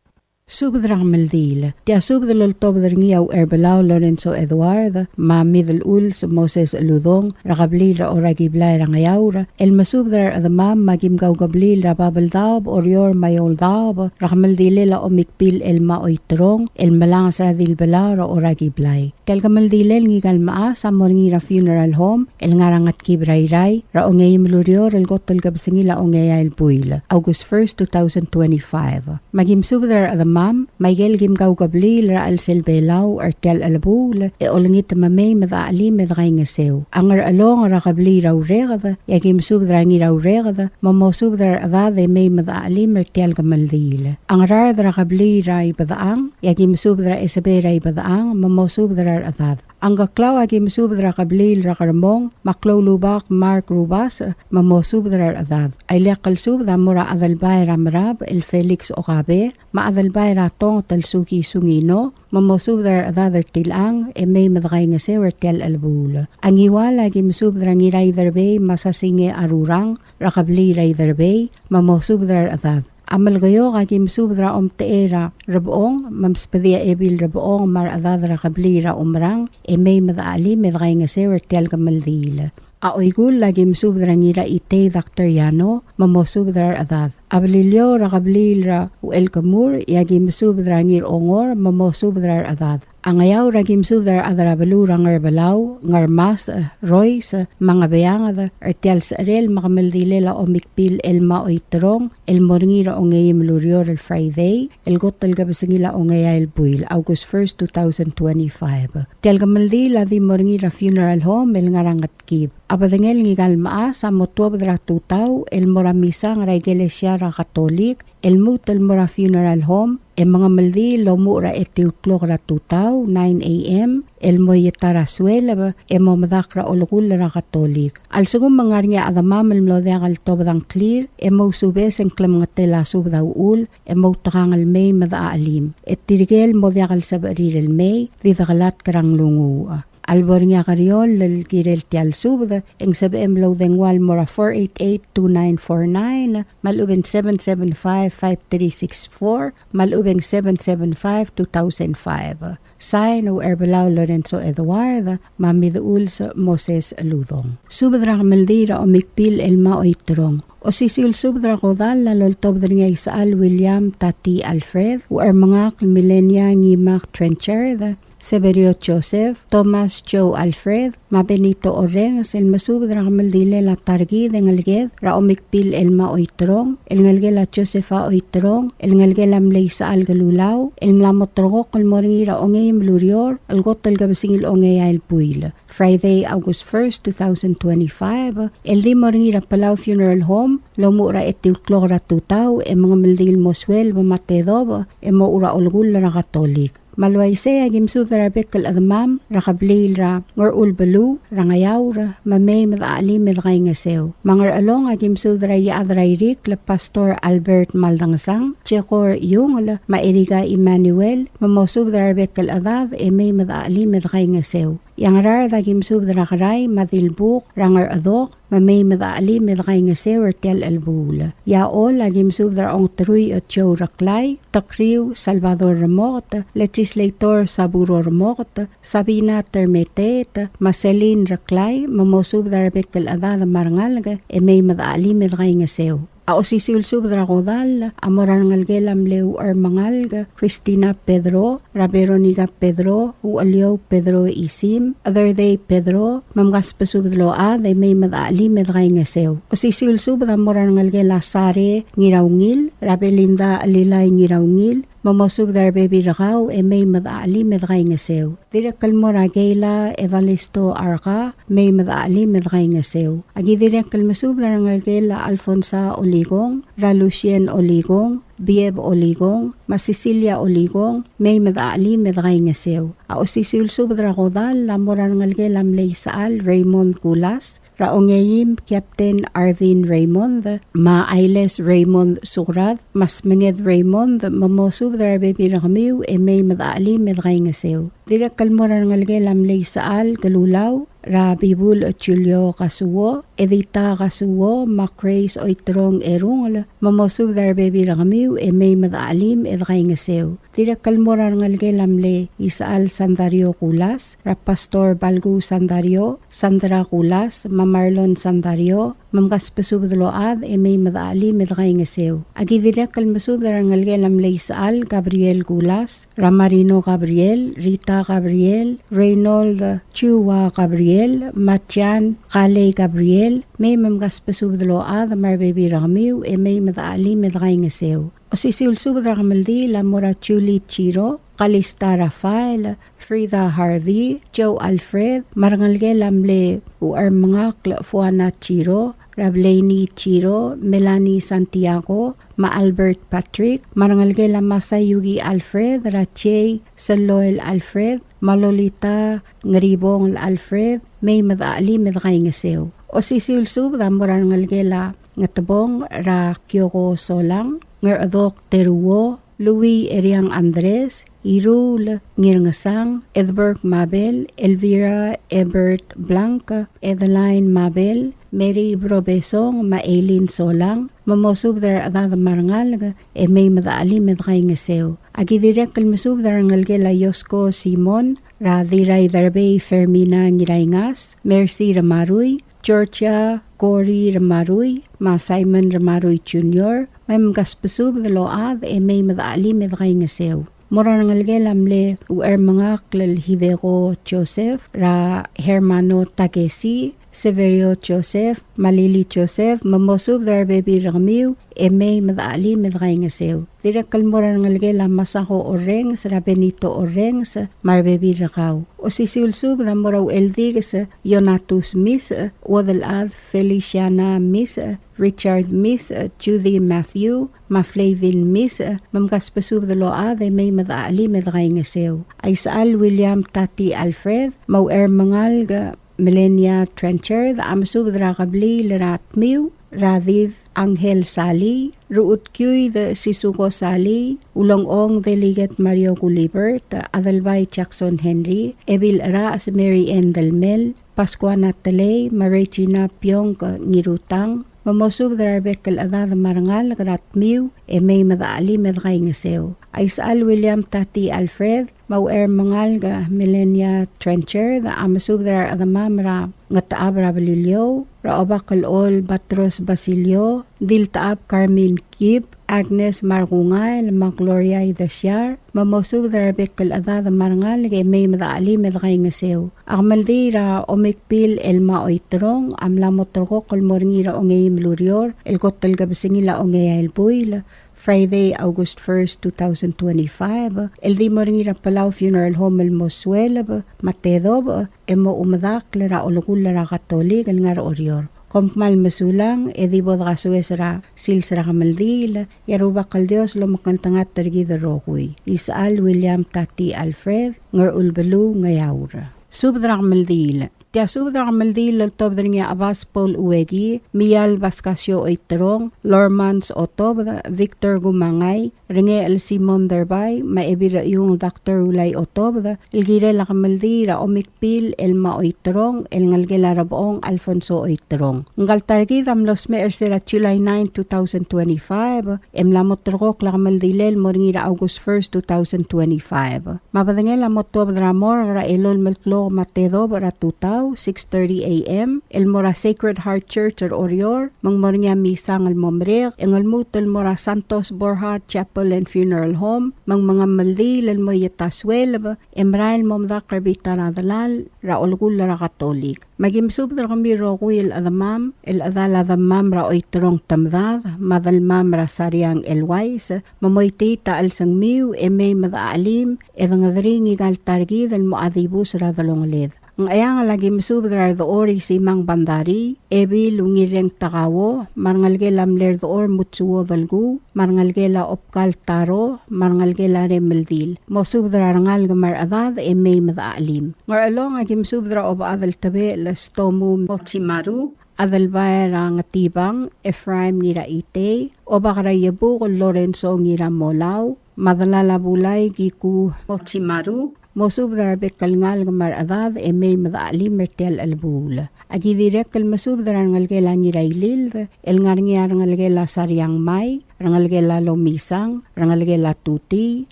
Subed er a kemeldiil. Tia subed el oltobed er ngii a Ucherbelau Lorenzo Edward me a Middle Uls Moses Uludong er a kebliil er a Orakiblai er a Ngeaur el mesubed er a rechedemam me a kim kaukebliil er a Babeldaob, Oreor me a Eouldaob er a kemeldilel a Omikbil el Maoiterong el melanges er a Dilbelau er a Orakiblai. Tia el kemeldilel ngika el mechas a mo er ngii er a funeral home el ngar er a Ngetkib er a Irrai er a ongeim el ureor el kot el kebesengil a ongeai el buil, August first, two thousand twenty-five. Me a kim subed er a rechedemam me a ikel kim kaukebliil er a chelsel Belau er tia el chelebuul e olengit me mei me dechachelim e dekaingeseu. A Ngerchelong er a kebliil er a Ureked e a kim subed er a Ngiraureked me mosubed er a rechedad e mei me dechachelim er tia el kemeldiil. A Ngaraard er a kebliil er a Ibedechang e a kim subed er a Esebei er a Ibedechang me mosubed er a rechedad. A Ngkeklau a kim subed er a kebliil er a Kermong me a Kloulubak Mark Rubasech me mosubed er a rechedad. A ileakl el subed a mo er a Adelbai er a Merab el Felix Okabe me a Adelbai er a Tonget el Suki Sungino me mosubed er a rechedad er tilechang e mei me dekaingeseu er tia el chelebuul. A Ngiwal a kim subed er a Ngiraiderbei me a Sasinge Arurang er a kebliil er a Iderbei me mosubed er a rechedad. A Melekeok a kim subed er a Omtechei er a Rebechong me msbedii a Ebil Rebechong me a rechedad er a kebliil er a Umerang e mei me dechachelim e dekaingeseu er tia el kemeldiil. A Oikull a kim subed er a Ngiraitei Doctor Yano me mosubed er a rechedad. A Beliliou er a kebliil er a Uchelkemur e a kim subed er a Ngirongor me mosubed er a rechedad. A Ngeaur a kim subed er a rechad er a beluu er a Ngerbelau, Ngermasech, Rois me a Ngebeanged er tia el secherel me a kemeldilel a Omikbil el Maoiterong el mo er ngii er a ongeim el ureor el Friday el kot el kebesengil a ongeai el buil, August first, two thousand twenty-five. Tia el kemeldiil a di mo er ngii er a funeral home el ngar er a Ngetkib. A bedengel ngika el mechas a mo tuobed er a tutau el mo er a misang er a ikelesia er a Katolik el lmuut el mo er a funeral home e mengemeldiil el omuchel er a etiu el klok er a tutau, nine A M, el mo ieta er a sueleb e mo medakl er a olekull er a Katolik. A lsekum e ng ngar er ngii a chedemam el mlo diak el tobed a ngklir e mousubes e ng klemengetel a subed a uchul e moutekangel el mei me dechachelim. E tirke el mo diak el sebechir el mei, di dekelatk er a nglunguuch. A lebo er ngii a keriol el kirel tia el subed e ng sebechem el oudengua el mo er a four eight eight two nine four nine, me a lechub e ng seven seven five five three six four, me a lechub e ng seven seven five two thousand five. Sign, Ucherbelau Lorenzo Edward me a Midechuls Moses Uludong. Subed er a kemeldiil er a Omikbil el Maoiterong. Osisiu el subed er a kodall a loltobed er ngii a Isechal William Tati Alfred, Uchermengakl Milenia Ngimak Trenchard, Severio Joseph, Thomas Joe Alfred, me a Benito Orrenges el mesubed er a kemeldilel a ta er kid e ngeleked er a Omikbil el Maoiterong, el ngelekel a Josepha Oiterong, el ngelekel a mle Isechal Kelulau, el mla mo terrekokl el mo er ngii er a ongeim el ureor el kot el kebesengil ongeai el buil, Friday, August first, two thousand twenty-five, el di mo er ngii er a Palau Funeral Home el omuchel er a etiu el klok er a tutau e mengemeldiil el mo sueleb me a tedobech e mochu er a olekull er a Katolik. Me a le uaisei a kim subed er a rebek el chedemam er a kebliil er a Ngerchul beluu er a Ngeaur me mei me dechachelim e dekaingeseu. Me a Ngerchelong a kim subed er a Iechad er a Irikl el Pastor Albert Maldangesang, Jekor Iungel me a Erika Emmanuel me mosubed er a rebek el chedad e mei me dechachelim e dekaingeseu. E a Ngaraard a kim subed er a Kerai me a Dilbuk er a Ngerchedok me mei me dechachelim e dekaingeseu er tia el chelebuul. E a Choll a kim subed er a Ongeterui Ochoa Reklai, Tekriu Salvador Remoket, Legislator Saburo Remoket, Sabina Termeteet, me a Celine Reklai me mosubed er a rebek el chedad me a rengalek e mei me dechachelim e dekaingeseu. A osisiu el subed er a kodall a mo er a rengelekel a mle Uchermengalek Christina Pedro, er a Veronica Pedro, Ucheliou Pedro Isim, Chederdei Pedro, me mkasbesubed el ochad e mei me dechachelim e dekaingeseu. Osisiu el subed a mo er a rengelekel a Sare Ngiraungil, er a Belinda Chelilai Ngiraungil, me mosubed er a rebebil er kau e mei me dechachelim e dekaingeseu. Dirrek el mo er a Keila Evalisto Arka, mei me dechachelim e dekaingeseu. Aki dirrek el mesubed er a rengelekel a Alfonsa Olikong, er a Lucien Olikong, Bieb Olikong, me a Cecilia Olikong, mei me dechachelim e dekaingeseu. A osisiu el subed er a kodall a mo er a rengelekel a mle Isechal Raymond Kulas, er a ongeim Captain Arvin Raymond, me a Ailes Raymond Sukrad, me a Smenged Raymond, me mosubed er a rebebil er kemiu e mei me dechelim e dekaingeseu. Dirrek el mo er a rengelekel a mle Isechal Kelulau, er a Bibul Julio Kasuo, Edita Kasuo, me a Grace Oiterong Erungel, me mosubed er a rebebil er kemiu e mei me dechelim e dekaingeseu. Dirrek el mo er a rengelekel a mle Isechal Sandario Kulas, er a Pastor Balku Sandario, Sandra Kulas, me a Marlon Sandario, me mkasbesubed el ochad e mei me dechelim e dekaingeseu. Aki dirrek el mesubed er a rengelekel a mle Isechal Gabriel Kulas, er a Marino Gabriel, Rita Gabriel, Reynold Chua Gabriel, me a Jan Kalei Gabriel, mei me mkasbesubed el ochad me a rebebil er kemiu e mei me dechelim e dekaingeseu. Osisiu el subed er a kemeldiil a mo er a Julie Chiro, Kalista Rafael, Frida Harvey, Joe Alfred, me a rengelekel a mle Uchermengakl Fuana Chiro, er a Blaney Chiro, Melanie Santiago, me a Albert Patrick, me a rengelekel a Masayuki Alfred, er a Jay Seloel Alfred, me a Lolita Ngeribongel Alfred, mei me dechelim e dekaingeseu. Osisiu el subed a mo er a rengelekel a Ngetbong, er a Kioko Solang, Ngerchedok Teruo, Louis Eriang Andres, Iruul Ngirngesang, Edberg Mabel, Elvira Ebert Blanc, Edeline Mabel, Mary Brobesong, me a Eileen Solang, me mosubed er a rechedad me a rengalek e mei me dechelim e dekaingeseu. Aki dirrek el mesubed er a rengelekel a Iosko Simon, er a Dirraiderbei Fermina Ngiraingas, Mercy Remarui, Georgia Cory Remarui, me a Simon Remarui Junior, me mkasbesubed el ochad e mei me dechelim e dekaingeseu. Mo er a rengelekel a mle Uchermengakl el Hideko Joseph, er a Hermano Takesi, Severio Joseph, me a Lili Joseph, me mosubed er a rebebil er kemiu e mei me dechelim e dekaingeseu. Dirrek el mo er a rengelekel a Masako Orrenges, er a Benito Orrenges, me a rebebil er kau. Osisiu el subed a mo er a Ucheldikes Ionatus Misech, Uodelchad Feliciana Misech, Richard Misech, Judy Matthew, me a Flavin Misech, me mkasbesubed el ochad e mei me dechelim e dekaingeseu. A Isechal William Tati Alfred, me a Uchermengalek Melania Trenchard, a mesubed er a kebliil er a Tmiu, er a Did Angel Salii, Ruchutkiuid Sisuko Salii, Ulengchong Delegate Mario Gulibert, Adelbai Jackson Henry, Ebil Cherachs Mary Ann Delmel, Pascuana Telei, me a Regina Pionk Ngirutang, me mosubed er a rebek el chedad me a rengalek er a Tmiu, e mei me dechelim e dekaingeseu. A Isechal William Tati Alfred, me a Uchermengalek Melania Trenchard, a mesubed er a rechedemam er a Ngetechab er a Beliliou, er a Obak el Chol Batros Basilio, Diltechab Carmen Kib, Agnes Markungael, me a Gloria Idesiar, me mosubed er a rebek el chedad me a rengalek e mei me dechelim e dekaingeseu. A kemeldiil er a Omikbil Elma Oiterong a mla mo terrekokl el mo er ngii er a ongeim el ureor el kot el kebesengil a ongeai el buil, Friday, August first, two thousand twenty-five, el di mo er ngii er a Palau Funeral Home el mo sueleb me a tedobech e mo omedakl er a olekull er a Katolik el ngar er a Oreor. Kom kmal mesulang, e di bo dekasoes er a sils er a kemeldiil, e a Rubak el Dios lomekngeltengat er kid el rokui. Isechal William Tati Alfred, Ngerchul beluu, Ngeaur. Subed er a kemeldiil. Tia subed er a kemeldiil el oltobed er ngii a Chebas Paul Ueki, Mial Pascasio Oiterong, Lormans Otobed, Victor Kumangai, Rengechel Simon Derbai, me a Ebil er a Iung Doctor Ulai Otobed, el kirel a kemeldiil er a Omikbil Elma Oiterong, el ngelekel a Rebechong Alfonso Oiterong. Ngka el ta er kid a mlo smecher er se er a July nine, two thousand twenty-five, e mla mo terrekokl a kemeldilel el mo er ngii er a August first, two thousand twenty-five. Me a bedengel a mo tuobed er a morgue er a elolem el klok me a tedobech er a tutau, six thirty A M, el mo er a Sacred Heart Church er Oreor, me ng mo er ngii a misang el mo merek, e ng lmuut el mo er a Santos Borja Chapel and Funeral Home, me ng mengemeldiil el mo ieta sueleb, e merael el mo medakl er a bita er a delal er a olekull er a Katolik. Me aki mesubed er kemiu el rokui el chedemam, el chedal a demam er a Oiterong Temedad, me a delmam er a Sariang Elwais, me moitii a chelsengmiu e mei me dechelim e dengederii ngika el ta er kid el mocha dibus er a delongeled. Ngcheangel a ki mesubed er a Redechor Isimang Bandarii, Ebil Ungireng Takao, me a rengelekel a mle Redechor Mutsuo Delkuu, me a rengelekel a Obkal Taro, me a rengelekel a Remeldil. Mosubed er a rengalek me a rechedad e mei me dechachelim. Ngerchelong a ki mesubed er a Obechad el Tebechel Stomu Mochimaru, Adelbai er a Ngetibang Ephraim Ngiraitei, Obak er a Iebukel Lorenzo Ngiramolau, me a delal a Bulai Kiku Mochimaru, mosubed er a rebek el ngalek me a rechedad e mei me dechachelim er tia el chelebuul. A ki dirrek el mesubed er a rengelekel a Ngirailild, el ngar er ngii a rengelekel a Sariang Mai, rengelekel a Lomisang, rengelekel a Tutii,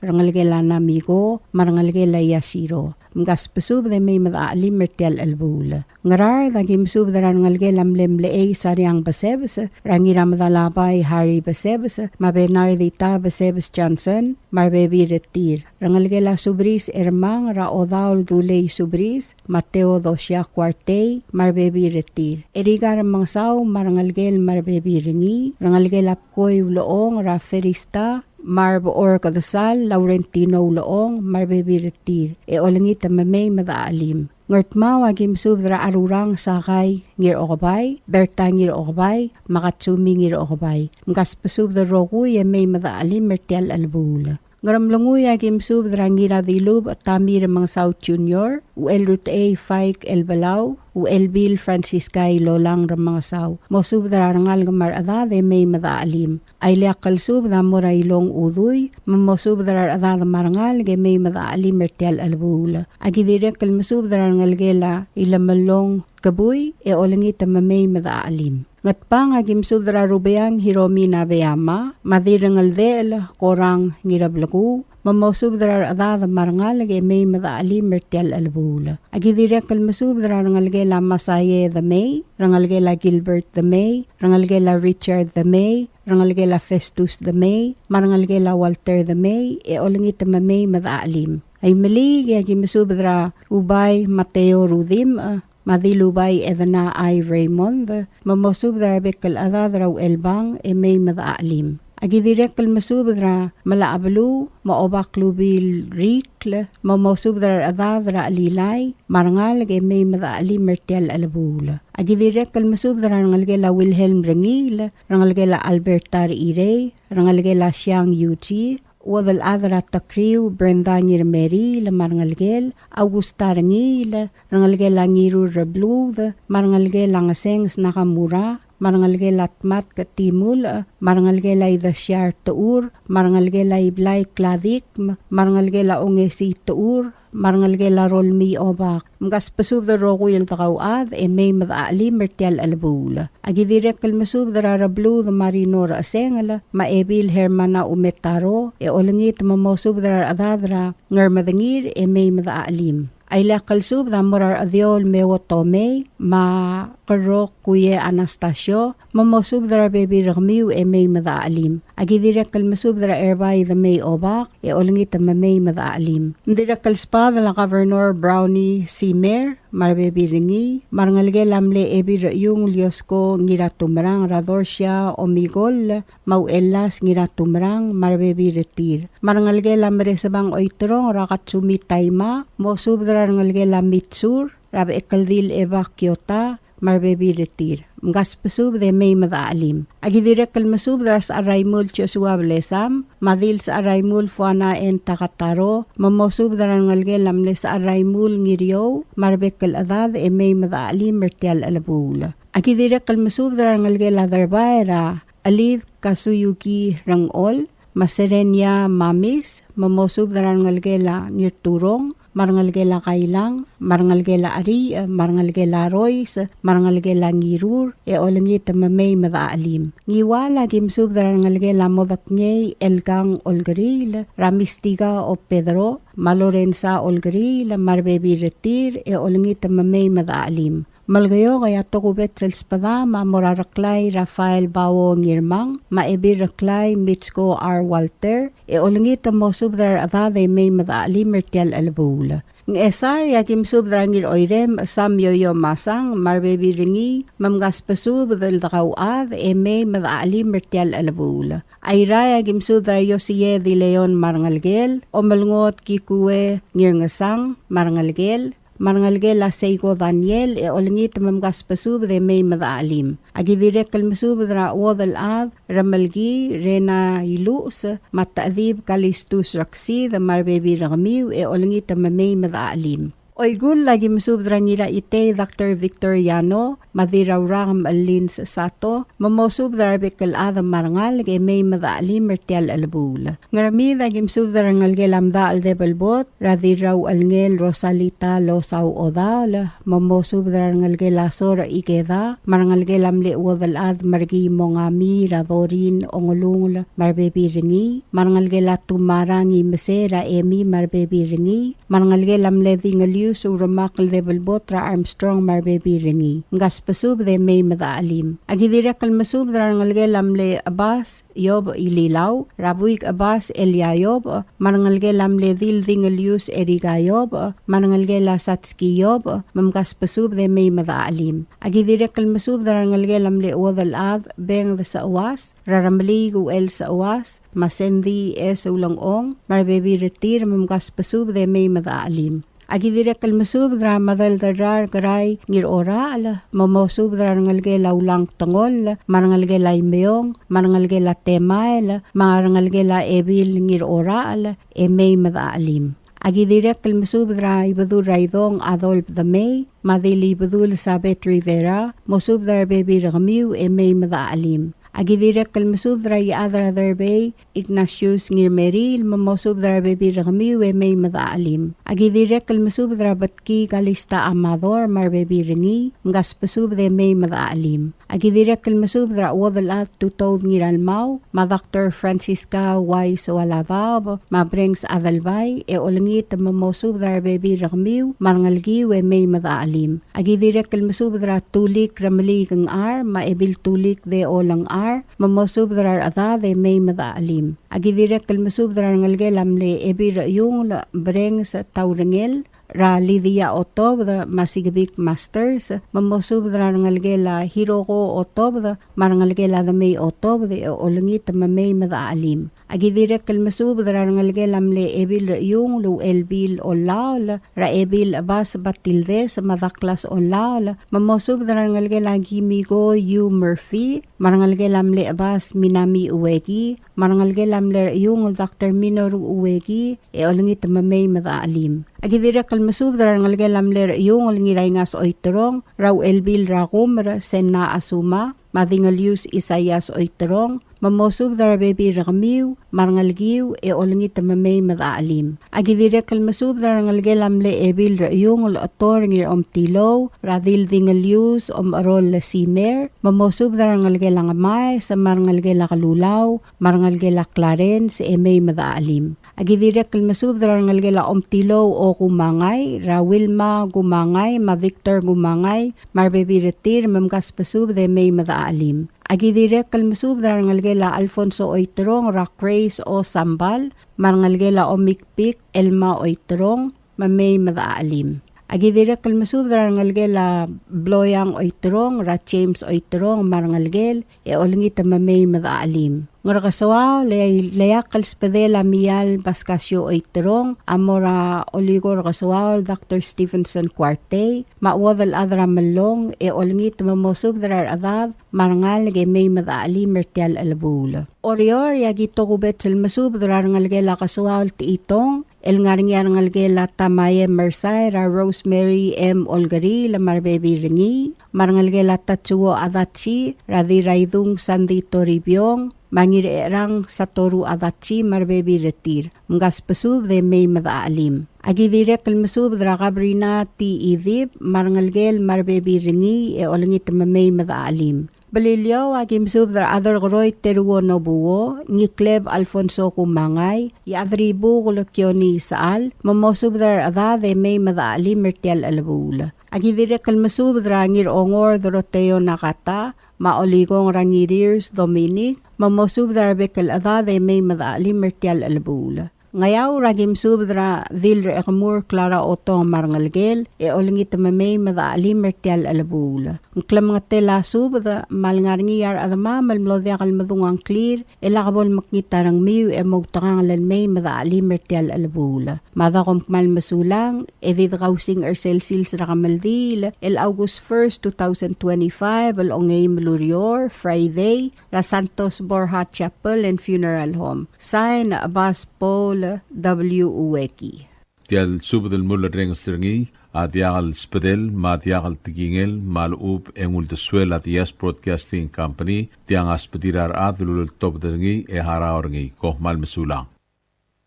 rengelekel a Namiko, me a rengelekel a Iasiro. Mkasbesubed e mei me dechachelim er tia el chelebuul. Ngaraard a ki mesubed er a rengelekel a mle Mlechei Sariang Besebes, er a Ngiramedalabai Harry Besebes, me a Bernardita Besebes Johnson, me a rebebil er tir. Rengelekel a Subris Ermang, er a Odaol Dulei Subris, me a Theodosia Kuartei, me a rebebil er tir. Erika Remengesau, me a rengelekel me a rebebil er ngii, rengelekel a Bkoi Ulechong, er a Ferista, me a Rebechor Kedesal Laurentino Ulechong, me a rebebil er tir, e olengit me mei me dechachelim. Ngardmau a ki mesubed er a Arurang Sakai Ngirokebai, Berta Ngirokebai, me a Katsumi Ngirokebai. Mkasbesubed el rokui e mei me dechachelim er tia el chelebuul. Ngeremlengui a ki mesubed er a Ngiradilubech Tommy Remengesau Junior, Uchel Rutechei Faik Elbelau, Uchelbil Francisca Ilolang Remengesau. Mosubed er a rengalek me a rechedad e mei me dechachelim. A ileakl el subed a mo er a Ilong Udui, me mosubed er a rechedad me a rengalek e mei me dechachelim er tia el chelebuul. A ki dirrek el mesubed er a rengelekel a Ilemellong Kebui, e olengit me mei me dechachelim. Ngatpang a ki mesubed er a Rubeang Hiromi Nabeyama, me a Dirrengeldechel Korang Ngirablekuu, me mosubed er a rechedad me a rengalek e mei me dechachelim er tia el chelebuul. A ki dirrek el mesubed er a rengelekel a Masaie Demei, rengelekel a Gilbert Demei, rengelekel a Richard Demei, rengelekel a Festus Demei, me a rengelekel a Walter Demei, e olengit me mei me dechachelim. A Imeliik a ki mesubed er a Ubai Mateo Rudimch, me a Dilubai Edna I. Raymond, me mosubed er a rebek el chedad er a Uchelbang e mei me dechachelim. A ki dirrek el mesubed er a Melachabeluu, me a Obak Lubil Rikl, me mosubed er a rechedad er a Chelilai, me a rengalek e mei me dechachelim er tia el chelebuul. A ki dirrek el mesubed er a rengelekel a Wilhelm Rengiil, rengelekel a Alberta Rechirei, rengelekel a Siang Yuji, Uodelchad er a Tekriu Brenda Ngirmeriil me a rengelekel, Augusta Rengiil, rengelekel a Ngirur Rebluud, me a rengelekel a Ngesenges Nakamura, me a rengelekel a Tmatk Timulch, me a rengelekel a Idesiar Techur, me a rengelekel a Iblai Kladikm, me a rengelekel a Ongesii Techur, me a rengelekel a Rolmii Obak. Mkasbesubed el rokui el dekauchad e mei me dechachelim er tia el chelebuul. A ki dirrek el mesubed er a Rebluud Marino Rechesengel, me a Ebil Hermana Umetaro, e olengit me mosubed er a rechedad er a Ngermedengir e mei me dechachelim. A ileakl el subed a mo er a Rechediou el Meuo Tomei, me a Kerrok Kuie Anastasio, me mosubed er a rebebil er kemiu e mei me dechachelim. A ki dirrek el mesubed er a Erbai Demei Obak, e olengit me mei me dechachelim. Ng dirrek el sbadel a Governor Brownie Simer, me a rebebil er ngii, me a rengelekel a mle Ebil er a Iung el Iosko Ngiratumerang, er a Dorsia Omikoll, me a Uchellas Ngiratumerang, me a rebebil er tir. Me a rengelekel a Meresebang Oiterong, er a Katsumi Taima, mosubed er a rengelekel a Mitsur, er a Bechekeldil Eba Kiota, me a rebebil er tir. Mkasbesubed e mei me dechachelim. A ki dirrek el mesubed er a Secharaimul Joshua Blesam, me a Dil Secharaimul Fuana N. Takataro, me mosubed er a rengelekel a mle Secharaimul Ngiriou, me a rebek el chedad e mei me dechachelim er tia el chelebuul. A ki dirrek el mesubed er a rengelekel a Derbai er a Chelid Kasuyuki Rengchol, me a Serenia Mamis, me mosubed er a rengelekel a Ngirturong, me a rengelekel a Kailang, me a rengelekel a Cheriich, me a rengelekel a Rois, me a rengelekel a Ngirur, e olengit me mei me dechachelim. Ngiwal a ki mesubed er a rengelekel a Modekngei Elkang Olkeriil, er a Mistika Opedro, me a Lorensa Olkeriil, me a rebebil er tir, e olengit me mei me dechachelim. Melekeok e a tokubets el sbedam a mo er a Reklai Rafael Bao Ngirmang, me a Ebil Reklai Mitsko R. Walter, e olengit mosubed er a rechedad e mei me dechachelim er tia el chelebuul. Ngchesar e a ki mesubed er a Ngiroirem Sam Yoyo Masang, me a rebebil er ngii, me mkasbesubed el dekauchad e mei me dechachelim er tia el chelebuul. Airai a ki mesubed er a Iosie Dileon me a rengelekel, Omelngot Kikue Ngirngesang me a rengelekel, me a rengelekel a Seiko Daniel, e olengit me mkasbesubed e mei me dechelim. A ki dirrek el mesubed er a Uodelchad Remelkii, Rena Iluches, me a Techedib Kalistus Reksid, me a rebebil er kemiu, e olengit me mei me dechelim. Oikull a ki mesubed er a Ngiraitei Doctor Victor Yano, me a Dirraurak Melins Sato, me mosubed er a rebek el chad me a rengalek e mei me dechelim er tia el chelebuul. Ngermid a ki mesubed er a rengelekel a Mdachel Debelbot, er a Dirrauchelngel Rosalita Losau Odaol, me mosubed er a rengelekel a Sor Ikeda, me a rengelekel a mle Uodelchad Merkii Mongami, er a Dorin Ongelungel, me a rebebil er ngii, me a rengelekel a Tumarang Imese, er a Emi, me a rebebil er ngii, me a rengelekel a mle Dingelius Uremakl Debelbot, er a Armstrong, me a rebebil er ngii. Mkasbesubed e mei me dechelim. A ki dirrek el mesubed er a rengelekel a mle Chebas Iyob Ililau, er a Buik Chebas Elia Iyob, me a rengelekel a mle Dil Dingelius Erika Iyob, me a rengelekel a Satski Iyob, me mkasbesubed e mei me dechelim. A ki dirrek el mesubed er a rengelekel a mle Uodelchad Benged Seuas, er a Remeliik Uchel Seuas, me a Sandy S. Ulengchong, me a rebebil er tir, me mkasbesubed e mei me dechelim. A ki dirrek el mesubed er a Madelderrar Kerai Ngirorachel, me mosubed er a rengelekel a Ulang Tengoll, me a rengelekel a Imeong, me a rengelekel a Temael, me a rengelekel a Ebil Ngirorachel, e mei me dechelim. A ki dirrek el mesubed er a Ibedul er a Idong Adolf Demei, me a Dil Ibedul Sabet Rivera, mosubed er a rebebil er kemiu e mei me dechelim. A ki dirrek el mesubed er a Iechad er a Derbei Ignatius Ngirmeriil, me mosubed er a rebebil er kemiu e mei me dechelim. A ki dirrek el mesubed er a Betki Kalista Amador, me a rebebil er ngii, mkasbesubed e mei me dechelim. A ki dirrek el mesubed er a Uodelchad Tutoud Ngiralmau, me a Doctor Francisca Wise Ualadaob, me a Brengs Adelbai, e olengit me mosubed er a rebebil er kemiu, me a rengelekiu e mei me dechelim. A ki dirrek el mesubed er a Tulik Remeliik Ngchar, me a Ebil Tulik Deol Ngchar, me mosubed er a rechedad e mei me dechelim. A ki dirrek el mesubed er a rengelekel a mle Ebil er a Iungel Brengs Taurengel, er a Lydia Otobed, me a Sikebik Masters, me mosubed er a rengelekel a Hiroko Otobed, me a rengelekel a Demei Otobed, e olengit me mei me dechelim. A ki dirrek el mesubed er a rengelekel a mle Ebil er a Iungel Uchelbil Olaol, er a Ebil Chebas Batildes, me a Douglas Olaol, me mosubed er a rengelekel a Kimiko U. Murphy, me a rengelekel a mle Chebas Minami Ueki, me a rengelekel a mle er a Iungel Doctor Minoru Ueki, e olengit me mei me dechelim. A ki dirrek el mesubed er a rengelekel a mle er a Iungel Ngiraingas Oiterong, er a Uchelbil er a Kumer Sena Asuma, me a Dingelius Isaias Oiterong, me mosubed er a rebebil er kemiu, me a rengelekiu, e olengit me mei me dechelim. A ki dirrek el mesubed er a rengelekel a mle Ebil er a Iungel Otor Ngiromtilou, er a Dil Dingelius Omerol Simer, me mosubed er a rengelekel a Ngemaes, me a rengelekel a Kelulau, me a rengelekel a Clarence, e mei me dechelim. A ki dirrek el mesubed er a rengelekel a Omtilou O. Kumangai, er a Wilma Kumangai, me a Victor Kumangai, me a rebebil er tir, me mkasbesubed e mei me dechelim. A ki dirrek el mesubed er a rengelekel a Alfonso Oiterong, er a Grace O. Sambal, me a rengelekel a Omikpik Elma Oiterong, me mei me dechelim. A ki dirrek el mesubed er a rengelekel a Bloiang Oiterong, er a James Oiterong, me a rengelekel, e olengit me mei me dechelim. Ngerkesoaol, le, le ileakl el sbedel a Mial Pascasio Oiterong, a mo er a Olikong er Kesoaol, Doctor Stevenson Kuartei, me a Uodelchad er a Mellong, e olengit me mosubed er a rechedad, me a rengalek e mei me dechelim er tia el chelebuul. Oreor, e a ki tokubets el mesubed er a rengelekel a Kesoaol Techitong, el ngar er ngii a rengelekel a Tamae Mersai, er a Rosemary M. Olkeriil, me a rebebil er ngii, me a rengelekel a Tatsuo Adachi, er a Diraidung Sandy Toribiong, me a Ngircherang Satoru Adachi, me a rebebil er tir. Mkasbesubed e mei me dechelim. A ki dirrek el mesubed er a Kabrina T. Idip, me a rengelekel me a rebebil er ngii, e olengit me mei me dechelim. Beliliou, a ki mesubed er a Aderkeroi Teruo Nobuo, Ngikleb Alfonso Kumangai, Iechadribukel Kioni Isechal, me mosubed er a rechedad e mei me dechelim er tia el chelebuul. A ki dirrek el mesubed er a Ngirongor Doroteo Nakata, me a Olikong er a Ngirirs Dominic, me mosubed er a rebek el chedad e mei me dechelim er tia el chelebuul. Ngeaur a ki mesubed er a Dil er a Ekemur Clara Otong me a rengelekel, e olengit me mei me de chelim er tia el chelebuul. Ng klemengetel a subed me a lengar er ngii a rechedemam el mlo diak el medung a ngklir, e lak bo lemekngit a rengmiu e mo outekangel el mei me de chelim er tia el chelebuul. Me a dako kom kmal mesulang, e di dekausing er sel sils er a kemeldiil el August first, two thousand twenty-five, el ongeim el ureor, Friday, er a Santos Borja Chapel and Funeral Home. Sign, Abbas Paul W. Ueki. Tia el subed el mulerrenges er ngii a diak el sbedel me a diak el tekingel me a lechub e ng uldesuel a Diaz Broadcasting Company, tiang a sbedir a rechad el uleltobed er ngii e harau er ngii. Kom kmal mesulang.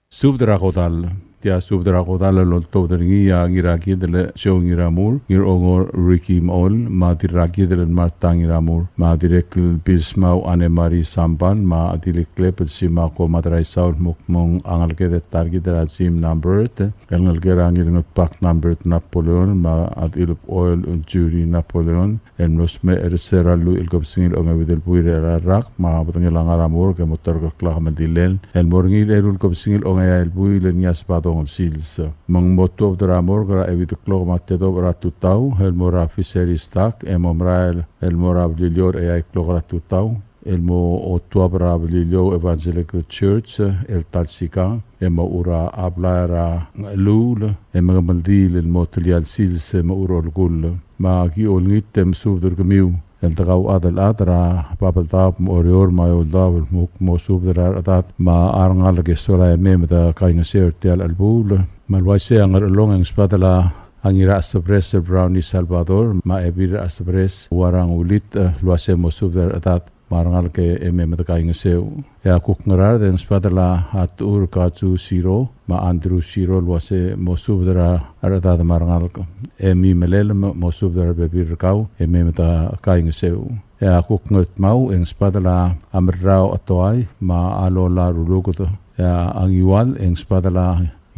Subed er a kodall. Tia subed er a kodall el oltobed er ngii a Ngirakidel Joe Ngiramur, Ngirongor Ricky Mechol, me a Dirrakidel Martha Ngiramur, me a dirrek el Bilsmau Anne Marie Sambal, me a Dilekleb el Simako Madraisau el mo kmo ng ngeleked e ta er kid er a Jim Nambert, el ngelekel a Ngirngetbak Nambert Napoleon, me a Dilep Oil Judy Napoleon, el mlo smecher er se er a lluich el kebesengil ongeuid el buil er a rak, me a bedengel a ngar er a morgue e mo terkeklak a kemeldilel el mo er ngii el eru el kebesengil ongeai el buil el ngii a Sebadong el sils. Me ng mo tuobed er a morgue er a euid el klok me a tedobech er a tutau el mo er a Fisheries dock, e mo merael el mo er a Beliliou er a eai el klok er a tutau el mo otuab er a Beliliou Evangelical Church el ta el sikang, e mo er a blai er a Ngecheluul, e me kemeldiil el mo telia el sils e mo er a olekull. Me aki olengit e mesubed er kemiu el dekauchad el chad er a Babeldaob me a Oreor me a Eouldaob el mo kmo subed er a rechedad me a rengalek e sola e mei me de kaingeseu er tia el chelebuul. Me a le uaisei a Ngerchelong e ng sbadel a Ngirachesebres el Brownie Salvador me a Ebil er a Chesebres Uarang Ulit, el uaisei mo subed er a rechedad me a rengalek e mei me de kaingeseu. E a kuk Ngaraard e ng sbadel a Techur Kazu Siro me a Andrew Siro el uase mo subed er a rechedad me a rengalek e mei me lelem mo subed er a rebebil er kau e mei me de kaingeseu. E a kuk Ngardmau e ng sbadel a Merrau Atoai me a Lola Ruluked. E a Ngiwal e ng sbadel a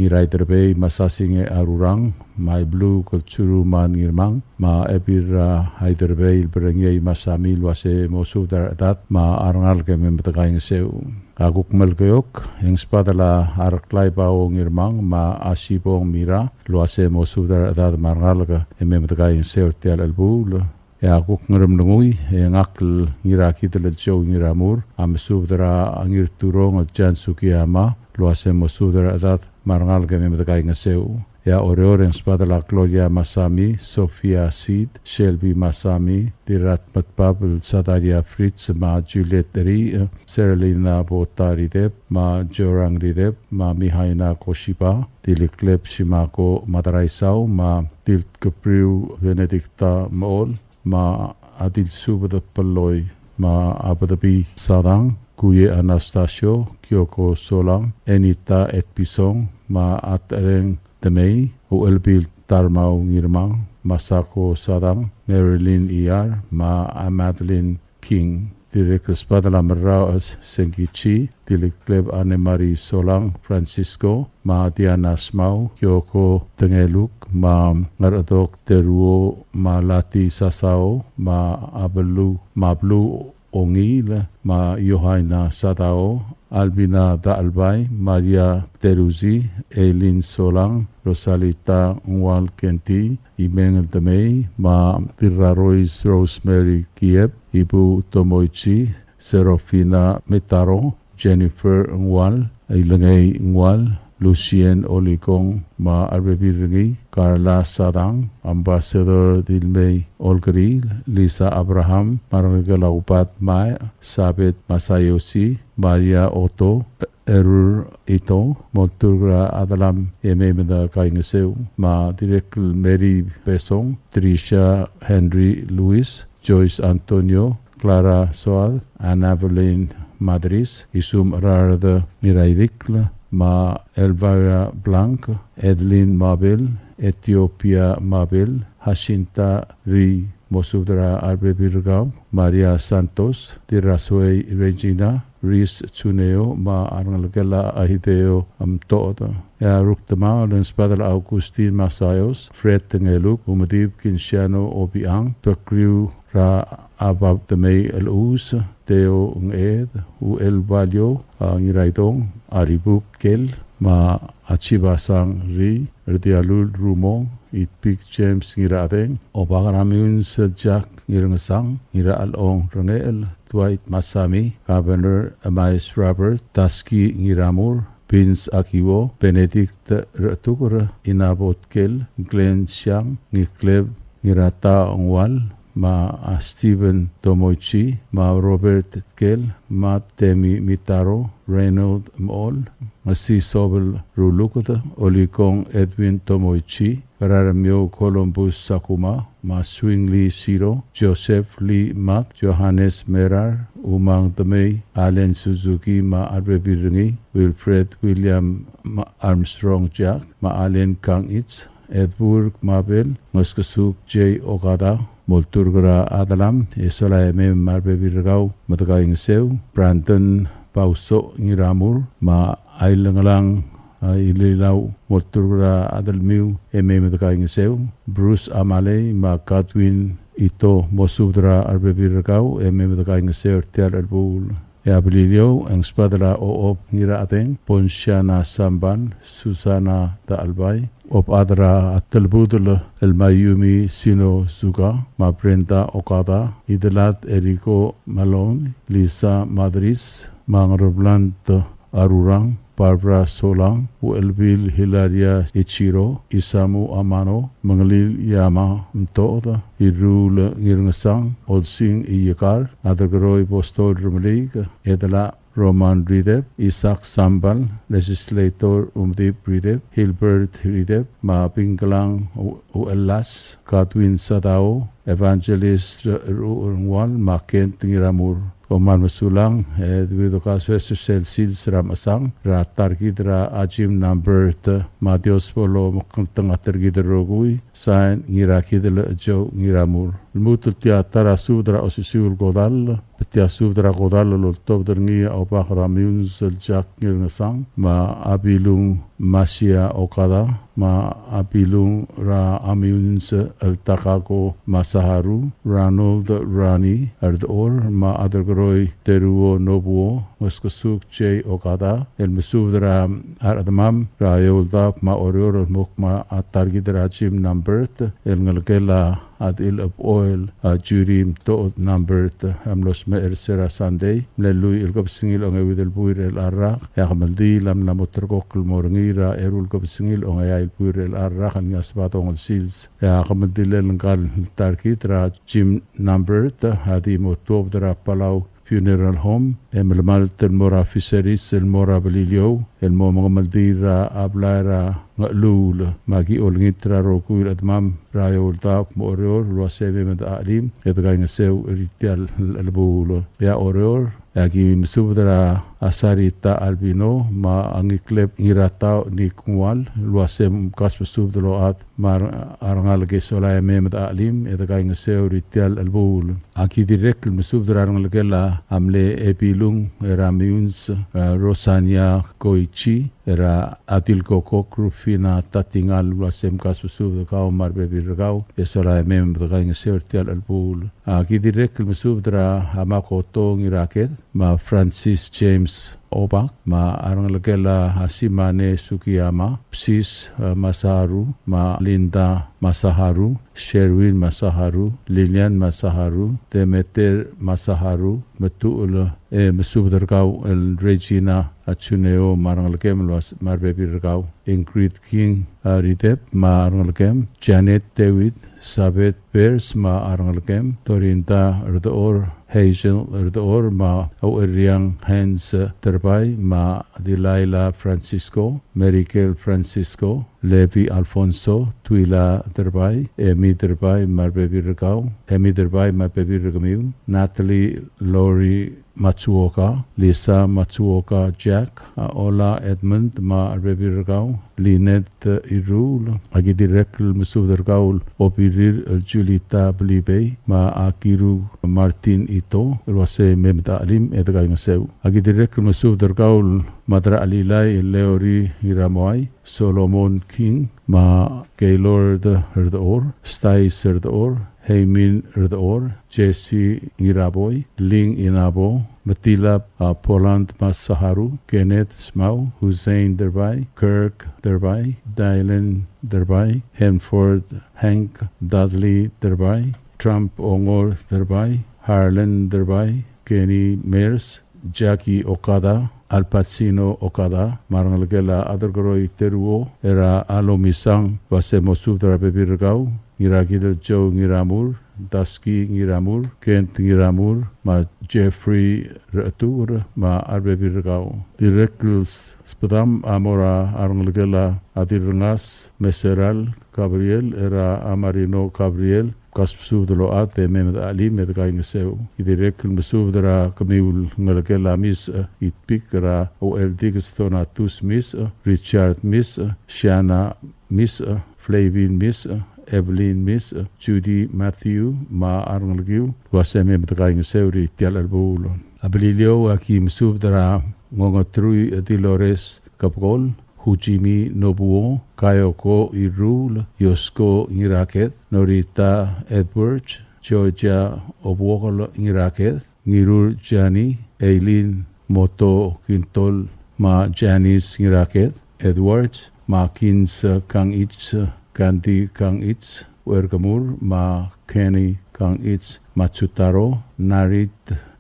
Ngiraiderbei Masasing e Arurang, me a Iblu Kotsuruman Ngirmang, me a Ebil er a Aiderbei el Berengiei Masami el uase mo subed er a rechedad me a rengalek e mei me de kaingeseu. A kuk Melekeok e ng sbadel a Reklai Bao Ngirmang me a Sibong Mira el uase mo subed er a rechedad me a rengalek e mei me de kaingeseu er tia el chelebuul. E a kuk Ngeremlengui e ngak el Ngirakidel el Joe Ngiramur a mesubed er a Ngirturong el Jan Sugiyama el uase mo subed er a rechedad me a rengalek e mei me de kaingeseu. E a Oreor e ng sbadel a Gloria Masami, Sofia Sid, Shelby Masami, Dirratmedbab el Sadaria Fritz me a Juliet Ri, Seralina Bota Rideb me a Jorang Rideb me a Mihaina Koshiba, Dilikleb Shimako Madaraisau me a Diltkepriu Benedicta Mechol, me a Dilsubed Pelloi, me a Bedebii Sadang, Kuye Anastasio, Kyoko Solang, Enita Etpison, me a Tereng Demei, Uchelbil Tarmau Ngirmang, Masako Sadang, Marilyn Iyar, me a Madeline King. Dirrek el sbadel a Merrau Senkichi, Dilikleb Anne Marie Solang Francisco, me a Diana Smau, Kyoko Tengeluk, me a Ngerchedok Teruo, me a Lati Sasao, me a Beluu, me a Beluu Ongiil, me a Yohaina Sadao, Albina Dachelbai, Maria Teruzi, Eileen Solang, Rosalita Ngual Kenti, Imeng el Demei, me a Dirrarois Rosemary Kiep, Ibu Tomoichi, Serofina Mitaro, Jennifer Ngual, Ilengei Ngual, Lucien Olikong, me a rebebil er ngii, Carla Sadang, Ambassador Dilmei Olkeriil, Lisa Abraham, me a rengelekel a Ubat Mae, Sabet Masayoshi, Maria Otto, Erur Ito, molturk er a delam e mei me de kaingeseu, me a dirrek el Mary Besong, Tricia Henry Lewis, Joyce Antonio, Clara Soad, Anna Evelyn Madris, Isum Gerard Ngiraidikl, me a Elvira Blanc, Edelin Mabel, Ethiopia Mabel, Jacinta Ri, mo subed er a rebebil er kau, Maria Santos, Dirrasuei Regina, Ris Tsuneo, me a rengelekel a Hideo Mtood. E a Rukdemaol e ng sbadel a Augustin Masayos, Fred Tengeluk, Umedib Kinsiano Obiang, Tekriu er a Abab Demei el Us, Teo Nged, Uel Balio, a Ngiraidong, a Ribub Kel, me a Chibasang Ri, Rdialul Rumong, Itpik James Ngirachedeng, Obak er a Miunsel Jack Ngirngesang, Ngirachelong Rengechel, Dwight Masami, Governor Emais Robert, Taski Ngiramur, Vince Akiwo, Benedict Retuker, Inabo Tkel, Glenn Siang, Ngikleb Ngirata Ngwal, me a Stephen Tomoichi, me a Robert Tkel, me a Temi Mitaro, Reynold Mol, Ngesi Sobel Ruluked, Olikong Edwin Tomoichi, Beraremio Columbus Sakuma, me a Swingli Siro, Joseph Lee Mak, Johannes Merar, Umang Temei, Allen Suzuki, me a rebebil er ngii, Wilfred William, me a Armstrong Jack, me a Allen Kangich, Edward Mabel, Ngeskesuk J. Okada, molturk er a delam, e sola e mei me a rebebil er kau me dekaingeseu, Brandon Bauso Ngiramur, me a Ailengelang, a, Ililau, molturk er a delmiu, e mei me dekaingeseu, Bruce Amalei, me a Godwin Ito, mosubed er a rebebil er kau, e mei me dekaingeseu er tia el chelebuul. E a Beliliou, e ng sbadel a Ochob Ngirachedeng, Ponsiana Sambal, Susana Dachelbai, Obechad er a Telbudel el Mayumi Sinozuka, me a Brenda Okada, Idelad Eriko Malone, Lisa Madris, me a Ngerebland Arurang, Barbara Solang, Uchelbil Hilaria Ichiro, Isamu Amano, Mengelil Yama Mtoda, Irul Ngirngesang, Olsing Iyekar, Aderkeroi Postol Remeliik, Edela Roman Ridep, Isaac Sambal, Legislator Umdip Ridep, Hilbert Ridep, me a Bingkelang U-, Uelas, Godwin Sadao, Evangelist Ru-, Ru-, Rungwal, me a Kent Ngiramur. Kom kmal mesulang, e, debid el kasu e sel sils er a mechesang, er a ta er kid er a Jim Nambert, me a Dios bo lomekngeltengat er kid el rokui, sain Ngirakidel Joe Ngiramur. Lmuut el tia ta er a subed er a osisiu el kodall, tia subed er a kodall el oltobed er ngii a Obak er a Miuns el Jack Ngirngesang, me a Bilung Masia Okada, me a Bilung er a Miuns el Takako Masaharu, Ronald Rani Ardor, me a Aderkeroi Teruo Nobuo, Ngeskesuk J. Okada, el mesubed er a rechedemam er a Eouldaob me a Oreor el mo kmo a ta er kid er a Jim Nambert, el ngelekel a a Dil Oboel, a Judy Mtood Nambert, a mlo smecher er se er a Sunday, mle lluich el kebesengil a ongeuid el buil er a rak, e a kemeldiil a mla mo ulterekokl el mo er ngii er a eru el kebesengil a ongeai el buil er a rak el ngii a Sebadong el sils. E a kemeldiil el ngkal ta er kid er a Jim Nambert, a di mo tuobed er a Palau Funeral Home, e melemalt el mo er a Fisheries, el mo er a Beliliou, el mo mengemeldiil er a blai er a Ngecheluul, me aki olengit er a rokui el chedemam er a Eouldaob me a Oreor, el uase mei me de chelim, e de kaingeseu er tia el chelebuul. E a Oreor, e aki mesubed er a Sarita Albino, me a Ngikleb Ngiratau Nikngual, el uase mkasbesubed el ochad, me a rengalek e sola e mei me de chelim, e de kaingeseu er tia el chelebuul. Aki dirrek el mesubed er a rengelekel a mle Ebilung er a Miuns, e, Rosania Koichi, er a Adil Kokok Rufina Tatingal, el uase mkasbesubed er kau me a rebebil er kau, e sola e mei me de kaingeseu er tia el chelebuul. Aki dirrek el mesubed er a Makoto Ngiraked, me a Francis James Obak, me a rengelekel a Simane Sugiyama, Psis, e, Masaharu, me a Linda Masaharu, Sherwin Masaharu, Lilian Masaharu, Demeter Masaharu, me tuchul e mesubed er kau el Regina Achuneo me a rengelekem el uas-, me a rebebil er kau, Ingrid King, a, Ridep me a rengelekem, Janet David, Sabeth Bears me a rengelekem, Dorinda Erdechor, Hazel Erdechor me a Ueriang Hans Terbai me a Delilah Francisco, Merikel Francisco, Levi Alfonso, Twila Derbai, Emi Derbai me a rebebil er kau, Emi Derbai me a rebebil er kemiu, Natalie Lori Matsuoka, Lisa Matsuoka Jack, a, Ola Edmund me a rebebil er kau, Lynette Iruul, aki dirrek el mesubed er kau el Obirir el Julita Blibei, me a Akiru Martin Ito, el uase mei me de chelim e de kaingeseu. Aki dirrek el mesubed er kau el Madrachelilai el Leori Iramoai, Solomon King, me a Gaylord Erdechor, Stais Erdechor, Heimin Rdechor, Jesse Ngiraboi, Ling Inabo, Matilab, a, Poland Masaharu, Kenneth Smau, Hussein Derbai, Kirk Derbai, Dylan Derbai, Hanford Hank, Dudley Derbai, Trump Ongor Derbai, Harlan Derbai, Kenny Mears, Jackie Okada, Al Pacino Okada, me a rengelekel a Aderkeroi Teruo, er a Alomisang, el uase mo subed er a rebebil er kau, Ngirakidel Joe Ngiramur, Daski Ngiramur, Kent Ngiramur, me a Jeffrey Rechetuker, me a rebebil er kau. Dirrek el s-, sbedam a mo er a rengelekel a Dirrengas Meseral Gabriel, er a Marino Gabriel, kasbesubed el ochad e mei me de chelim e de kaingeseu. Ki dirrek el mesubed er a kemiu el ngelekel a Misech, e, Itpik, er a Oeldikes Donatus Misech, e, Richard Misech, e, Shanna Misech, e, Flavin Misech, e, Evelyn Misech, e, Judy Matthew, me a rengelekiu, el uase mei me de kaingeseu er tia el chelebuul. A Beliliou a ki mesubed er a Ngongetrui Dolores Kebekol, Hujimi Nobuo, Kayoko Iruul, Yosko Ngiraked, Norita Edwards, Georgia Obuokl Ngiraked, Ngirur Jani, Eileen Moto Kintol, me a Janice Ngiraked, Edwards, me a Kins Kangich, Kandi Kangich, Uerkemur, me a Kenny Kangich, Matsutaro, Narit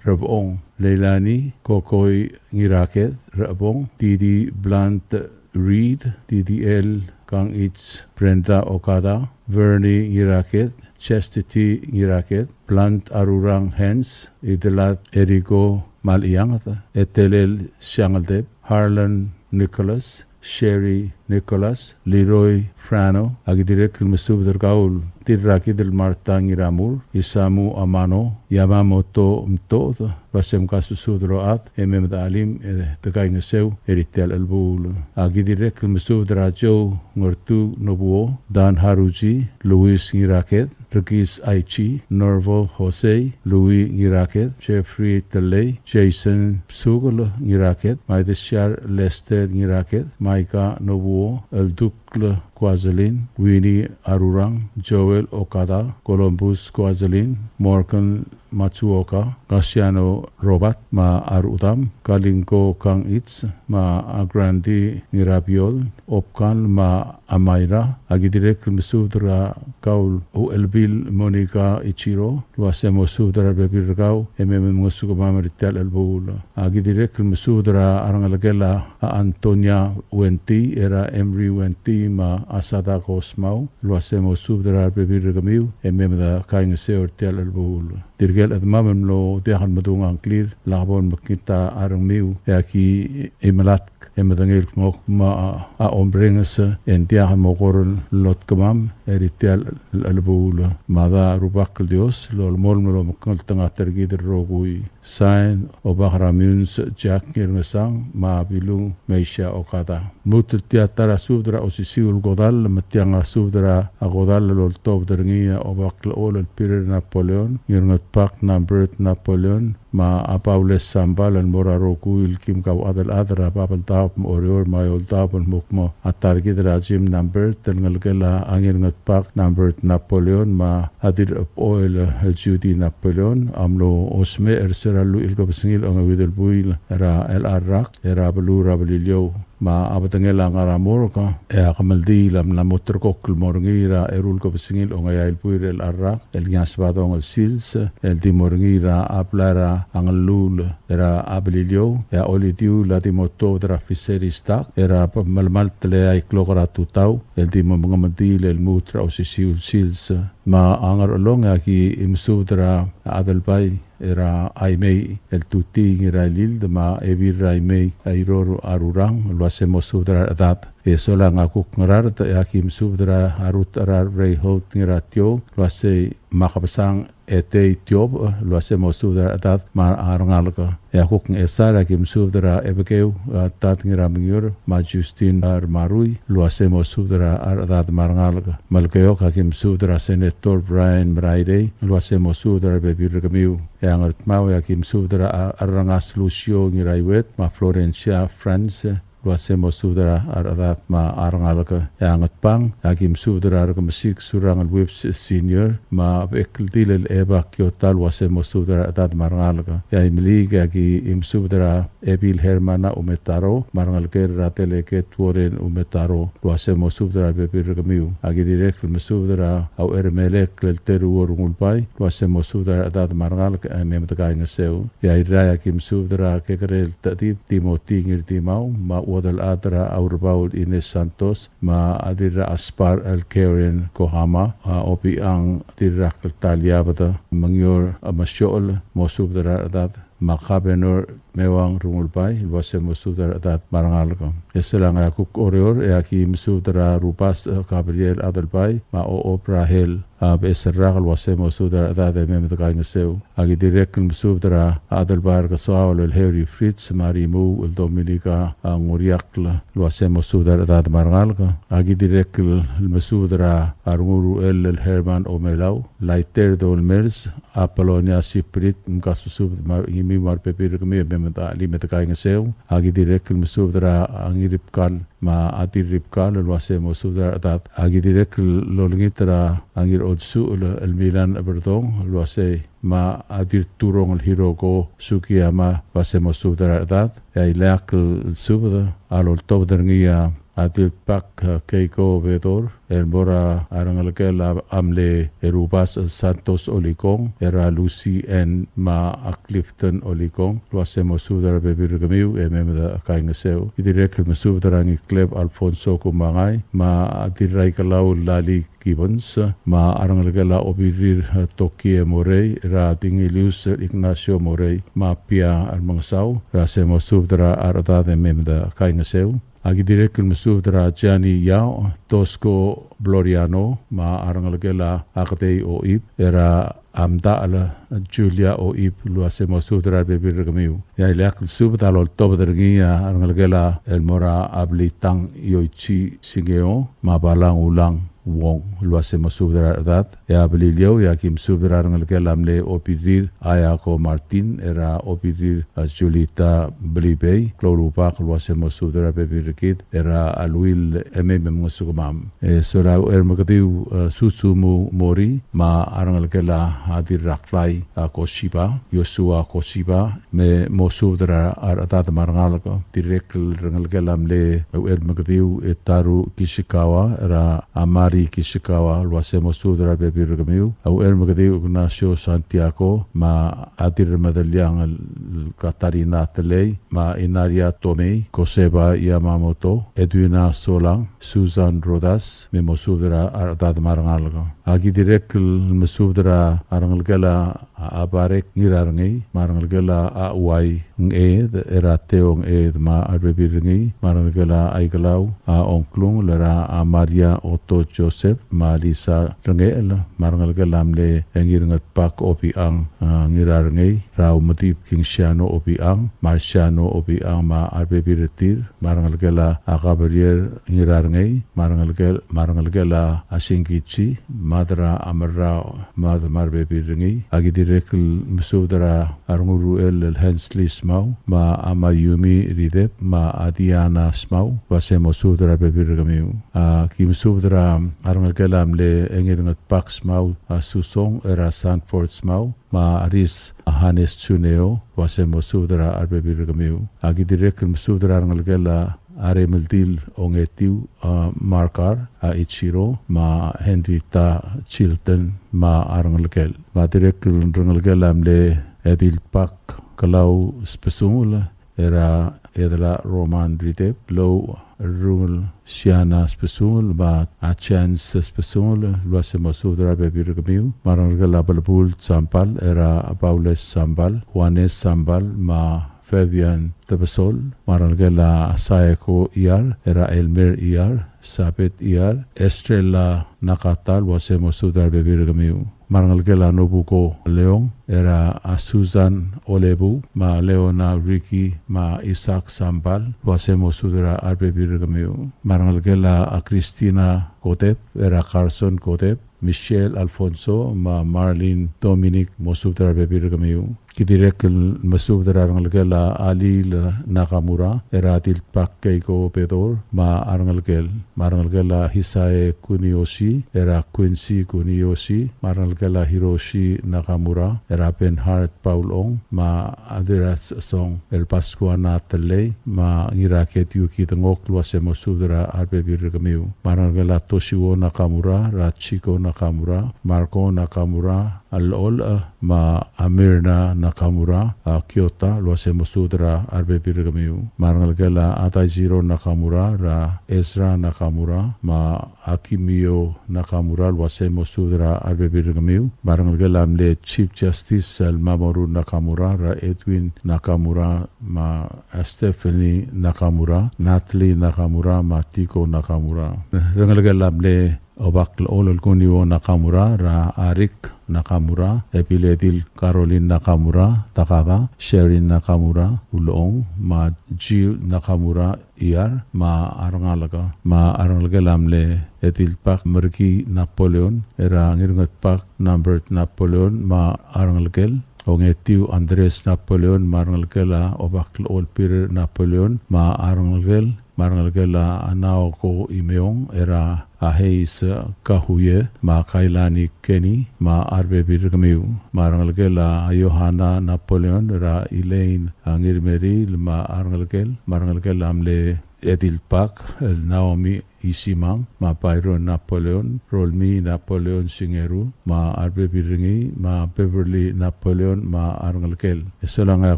Rebong, Leilani Kokoi Ngiraked Rebong, Didi Blunt Reed, Didi El Kangich, Brenda Okada, Vernie Ngiraked, Chastity Ngiraked, Blunt Arurang Hans, Idelad Eriko Malianged, Etelel Siangeldeb, Harlan Nicholas, Sherry Nicholas, Leroy Frano, a ki dirrek el mesubed er kau el Dirrakidel Martha Ngiramur, Isamu Amano, Yamamoto Mtoched, el uase mkasusubed el ochad e mei me de chelim e de kaingeseu er tia el chelebuul. A ki dirrek el mesubed er a Joe Ngertu Nobuo, Dan Haruji, Luis Ngiraked, Rikis Aichi, Norval Jose, Louis Ngiraked, Jeffrey Telei, Jason Psukel Ngiraked, Maidesiar Lester Ngiraked, Maika Nobuo, Eldukl Kuazelin, Winnie Arurang, Joel Okada, Columbus Kuazelin, Morgan Matsuoka, Kasiano Robert, me a rudam, Kalinko Kangich, me a Grandi Ngirabiol, Opkan, me a Maira, a ki dirrek el mesubed er kau el Uchelbil Monica Ichiro, el uase mo subed er a rebebil er kau, e mei me mngesukemam er tia el chelebuul. A ki dirrek el mesubed er a rengelekel a Antonia Wenty, er a Emery Wenty, me a Sadako Smau, el uase mo subed er a rebebil er kemiu, e mei me de kaingeseu er tia el chelebuul. Tirke el chedemam el mlo diak el medung a ngklir, lak bo lemekngit a rengmiu, e aki melatk e medengei el kmo kmo a, a omrenges e ng diak el mo kora lotkemam er tia el chelebuul. Mada Rubak el Dios, lolemolem el omekngeltengat er kid el rokui. Sain, Obak er a Miuns Jack Ngirngesang, me a Bilung Meisha Okada. Lmuut el tia ta er a subed er a osisiu el kodall, me tiang a subed er a kodall el oltobed er ngii a Obak el Ol el Pirer Napoleon, Ngirngetbak Nambert Napoleon, me a Paulus Sambal el mo er a rokui el kim kauchad el chad er a bab el daob me a Oreor me a eou el daob el mo kmo a ta er kid er a Jim Nambert el ngelekel a Ngirngetbak Nambert Napoleon me a Dirrechebechol el Judy Napoleon a mlo osmecher er se er a lluich el kebesengil a ongeuid el buil er a chelecha el rak er a beluu er a Beliliou. Me a bedengel a ngar er a morgue e a kemeldiil a mla mo ulterekokl el mo er ngii er a eru el kebesengil a ongeai el buil er chelecha el rak el ngii a Sebadong el sils el di mo er ngii er a blai er a Ngelluul er a Beliliou. E a olidiuul a di mo tuobed er a Fisheries dock er a melemalt el eai el klok er a tutau el di mo mengemeldiil el lmuut er a osisiu el sils. Me a Ngerchelong e aki mesubed er a Adelbai er a Aimei el Tutii Ngirailild me a Ebil er a Aimei a Iror Arurang el uase mo subed er a rechedad. E sola e ng kuk Ngaraard e aki mesubed er a Ruth er a Reinhold Ngiratiou el uase me a Kebesang Etei Tiobech el uase mo subed er a rechedad me a rengalek. E a kuk Ngchesar e aki mesubed er a Ebekeu a Tad Ngiramengior me a Justin Remarui el uase mo subed er a rechedad me a rengalek. Melekeok e aki mesubed er a Senator Brian Merairei el uase mo subed er a rebebil er kemiu. E a Ngardmau e aki mesubed er a Arrengas Lucio Ngiraiuet me a Florencia Franz el uase mo subed er a rechedad me a rengalek. E a Ngatpang, e aki mesubed er a Rekemesik Surangel Whipps Senior, me a Bekeldil el Eba Kiota, el uase mo subed er a rechedad me a rengalek. E a Imeliik, e aki mesubed er a Ebil Hermana Umetaro, me a rengelekel er a Delegate Warren Umetaro, el uase mo subed er a rebebil er kemiu. Aki dirrek el mesubed er a Uchermelek el Teruo Rengulbai, el uase mo subed er a rechedad me a rengalek e mei me dekaingeseu. E a Irrai, e aki mesubed er a Kekerel Techedib Timothy Ngirdimau, me a Uodelchad er a Aurebaul Ines Santos, me a Dirraspar el Karen Kohama, a Obichang Dirrakl Taliabed, Mengior Masiochel, mo subed er a rechedad, me a Kabenor Mewang Rengulbai, el uase mo subed er a rechedad me a rengalek. E sel a Ngeakuk Oreor, e aki mesubed er a Rubas, e, Gabriel Adelbai, me a Ochob Rahel, a, Becheserrak, el uase mo subed er a rechedad e mei me dekaingeseu. Aki dirrek el mesubed er a Adelbai er a Kesoaol el Harry Fritz, me a Rimuu el Dominica, a, Nguriakl, el uase mo subed er a rechedad me a rengalek. Aki dirrek el mesubed er a Renguruel el Herman Omelau, Laiter Dolmers, Apolonia Siprit, mkasusubed me a rengimiu me a rebebil er kemiu e mei me de chelim e dekaingeseu. Aki dirrek el mesubed er a Ngiribkal me a Dirribkal el uase mo subed er a rechedad. Aki dirrek el olengit er a Ngirolsuchel el Milan Eberdong el uase me a Dirturong el Hiroko Sugiyama el uase mo subed er a rechedad. E a ileakl el subed a loltobed er ngii a Dilbak, e, Keiko Bedor, el mo er a rengelekel a mle Rubas el Santos Olikong, er a Lucy Ann me a Clifton Olikong, el uase mo subed er a rebebil er kemiu e mei me dekaingeseu. Ki dirrek el mesubed er a Ngikleb Alfonso Kumangai, me a Dirraikelau Lali Gibbons, me a rengelekel a Obirir, e, Tokie Morei, er a Dingilius Ignacio Morei, me a Pia Remengesau, el uase mo subed er a rechedad e mei me dekaingeseu. Aki dirrek el mesubed er a Jani Yao, Tosko Bloriano, me a rengelekel a Aketei Oib, er a Amdachel Julia Oib, el uase mo subed er a rebebil er kemiu. E a ileakl el subed a loltobed er ngii a rengelekel a el mo er a Ablitang Yoichi Singeo, me a Balang Ulang Wong, el uase mo subed er a rechedad. E a Beliliou, e aki mesubed er a rengelekel a mle Obirir Ayako Martin, er a Obirir, a, Julita Belibei, klou el rubak el uase mo subed er a rebebil er kid, er a Aluil e mei me mngesukemam. E sel a Uchermekediu, e, Susumu Mori, me a rengelekel a Dirraklai, a, Koshiba, Joshua Koshiba, me mo subed er a rechedad me a rengalek. Dirrek el rengelekel a mle Uchermekediu, e, Taru Kishikawa, er a Amari Kishikawa, el uase mo subed er a rebebil er kemiu. A Uchermekediu Ignacio Santiago, me a Dirremedeliang el Katarina Telei, me a Inaria Tomei, Koseba Yamamoto, Edwina Solang, Susan Rodas, me mo subed er a rechedad me a rengalek. Aki dirrek el mesubed er a rengelekel a Abarek Ngirarengei, me a rengelekel a Uai Nged, er a Teo Nged, me a rebebil er ngii, me a rengelekel a Aikelau, a Ongklungel, er a Maria Otto Joseph, me a Lisa Rengechel, me a rengelekel a mle Ngirngetbak Obichang, a, Ngirarengei, er a Umedib Kingsiano Obichang, Marciano Obichang, me a rebebil er tir, me a rengelekel a Gabriel Ngirarengei, me a rengelekel, me a rengelekel a Singkichi, Mad er a Merrau, Mad me a rebebil er ngii. Aki dirrek el mesubed er a Renguruel el Hensley Smau, me a Mayumi Ridep, me a Diana Smau, el uase mo subed er a rebebil er kemiu. Aki mesubed er a rengelekel a mle Ngirngetbak Smau, a Susong, er a Sanford Smau, me a Ris Hannes Juneo, el uase mo subed er a rebebil er kemiu. Aki dirrek el mesubed er a rengelekel a Remeldil Ongetiu, a Markar, a Ichiro, me a Henrietta Chilton, me a rengelekel. Me a dirrek el rengelekel a mle Edilbak Kelau Spesungel, er a Edela Roman Ridep, Lou Rungel Siana Spesungel, me a Chance Spesungel, el uase mo subed er a rebebil er kemiu, me a rengelekel a Belebul Sambal, er a Baules Sambal, Juanes Sambal, me a Fabian Tebesol, me a rengelekel a Saeko Iar, er a Elmer Iar, Sabet Iar, Estrella Nakata, el uase mo subed er a rebebil er kemiu. Me a rengelekel a Nobuko Leong, er a Susan Olebu, me a Leona Ricky, me a Isaac Sambal, el uase mo subed er a rebebil er kemiu. Me a rengelekel a Christina Kotep, er a Carson Kotep, Michelle Alfonso, me a Marlene Dominic, mo subed er a rebebil er kemiu. Ki dirrek el mesubed er a rengelekel a Alil Nakamura, er a Dilbak Keiko Bedor, me a rengelekel, me a rengelekel a Hisae Kuniyoshi, er a Quincy Kuniyoshi, me a rengelekel a Hiroshi Nakamura, er a Bernhard Paul Ong, me a Adiras Song, el Pascuana Telei, me a Ngiraket Yuki Dengok, el uase mo subed er a rebebil er kemiu. Me a rengelekel a Toshio Nakamura, er a Chiko Nakamura, Marco Nakamura, a Lol, me a Mirna Nakamura, a Kyota, el uase mo subed er a rebebil er kemiu. Me a rengelekel a Adaijiro Nakamura, er a Ezra Nakamura, me a Akimio Nakamura, el uase mo subed er a rebebil er kemiu. Me a rengelekel a mle Chief Justice el Mamoru Nakamura, er a Edwin Nakamura, me a Stephanie Nakamura, Natalie Nakamura, me a Tiko Nakamura. Rengelekel a mle Obak el Olel Kunio Nakamura, er a Arik Nakamura, Ebiledil Caroline Nakamura, Takada, Sherin Nakamura, Ulong, me a Jill Nakamura, Iar, me a rengalek, me a rengelekel a mle Edilbak Merki Napoleon, er a Ngirngetbak Nambert Napoleon, me a rengelekel, Ongetiu Andres Napoleon, me a rengelekel a Obak el Olbirer Napoleon, me a rengelekel, me a rengelekel a Naoko Imeong, er a Aheis Kahuye, me a Kailani Kenny, me a rebebil er kemiu. Me a rengelekel a Yohana Napoleon, er a Elaine a Ngirmeriil, me a rengelekel, me a rengelekel a mle Edilbak el Naomi Isimang, me a Byron Napoleon, Rolmi Napoleon Singeru, me a rebebil er ngii, me a Beverly Napoleon, me a rengelekel. E sola ngak a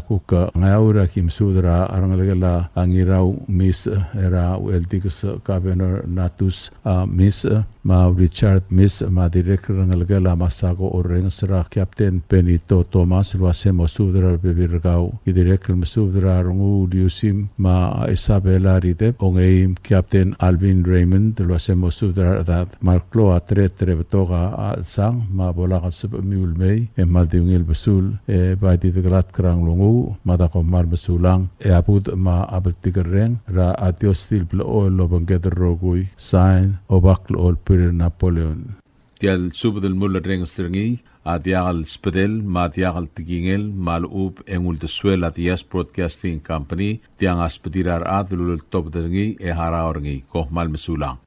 kuk Ngeaur a ki mesubed er a rengelekel a Ngirau Mis, er a Ueldikes Governor Natus a Mis, me a Richard Mis, me a dirrek el rengelekel a Masako Orrenges, er a Captain Benito Thomas, el uase mo subed er a rebebil er kau. Ki dirrek el mesubed er a Renguul Iusim, me a Isabella Ridep, Ongeim Captain Alvin Raymond, el uase mo subed er a rechedad. Me a reklou a Tret er a betok a chelsang, me a bo lak lsebechemiu el mei, e kmal di ungil besul, e bai di dekelatk er a nglunguuch, me a da kom kmal mesulang, e a budech me a bltikerreng er a Dios di el blechoel el obengked el rokui. Sign, Obak el Olbirer Napoleon. Tia el subed el mulerrenges er ngii a diak el sbedel me a diak el tekingel me a lechub e ng uldesuel a Diaz Broadcasting Company, tiang a sbedir a rechad el uleltobed er ngii e harau er ngii. Kom kmal mesulang.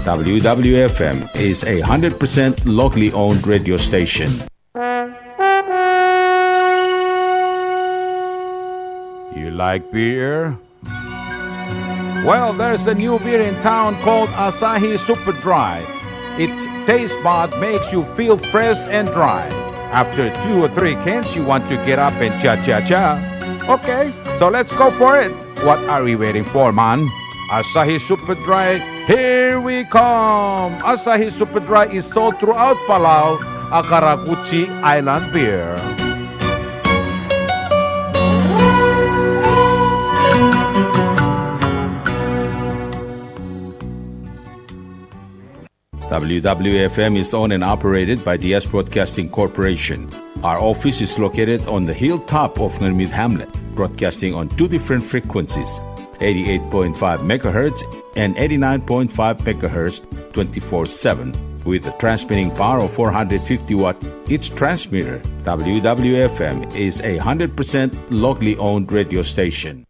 W W F M is a hundred percent locally owned radio station. You like beer? Well, there's a new beer in town called Asahi Super Dry. Its taste bud makes you feel fresh and dry. After two or three cans, you want to get up and cha-cha-cha. Okay, so let's go for it. What are we waiting for, man? Asahi Super Dry, here we come! Asahi Super Dry is sold throughout Palau, a karakuchi island beer. W W F M is owned and operated by Diaz Broadcasting Corporation. Our office is located on the hilltop of Ngermid Hamlet, broadcasting on two different frequencies, eighty-eight point five megahertz and eighty-nine point five megahertz, twenty-four seven, with a transmitting power of four hundred fifty watt each transmitter. W W F M is a hundred percent locally owned radio station.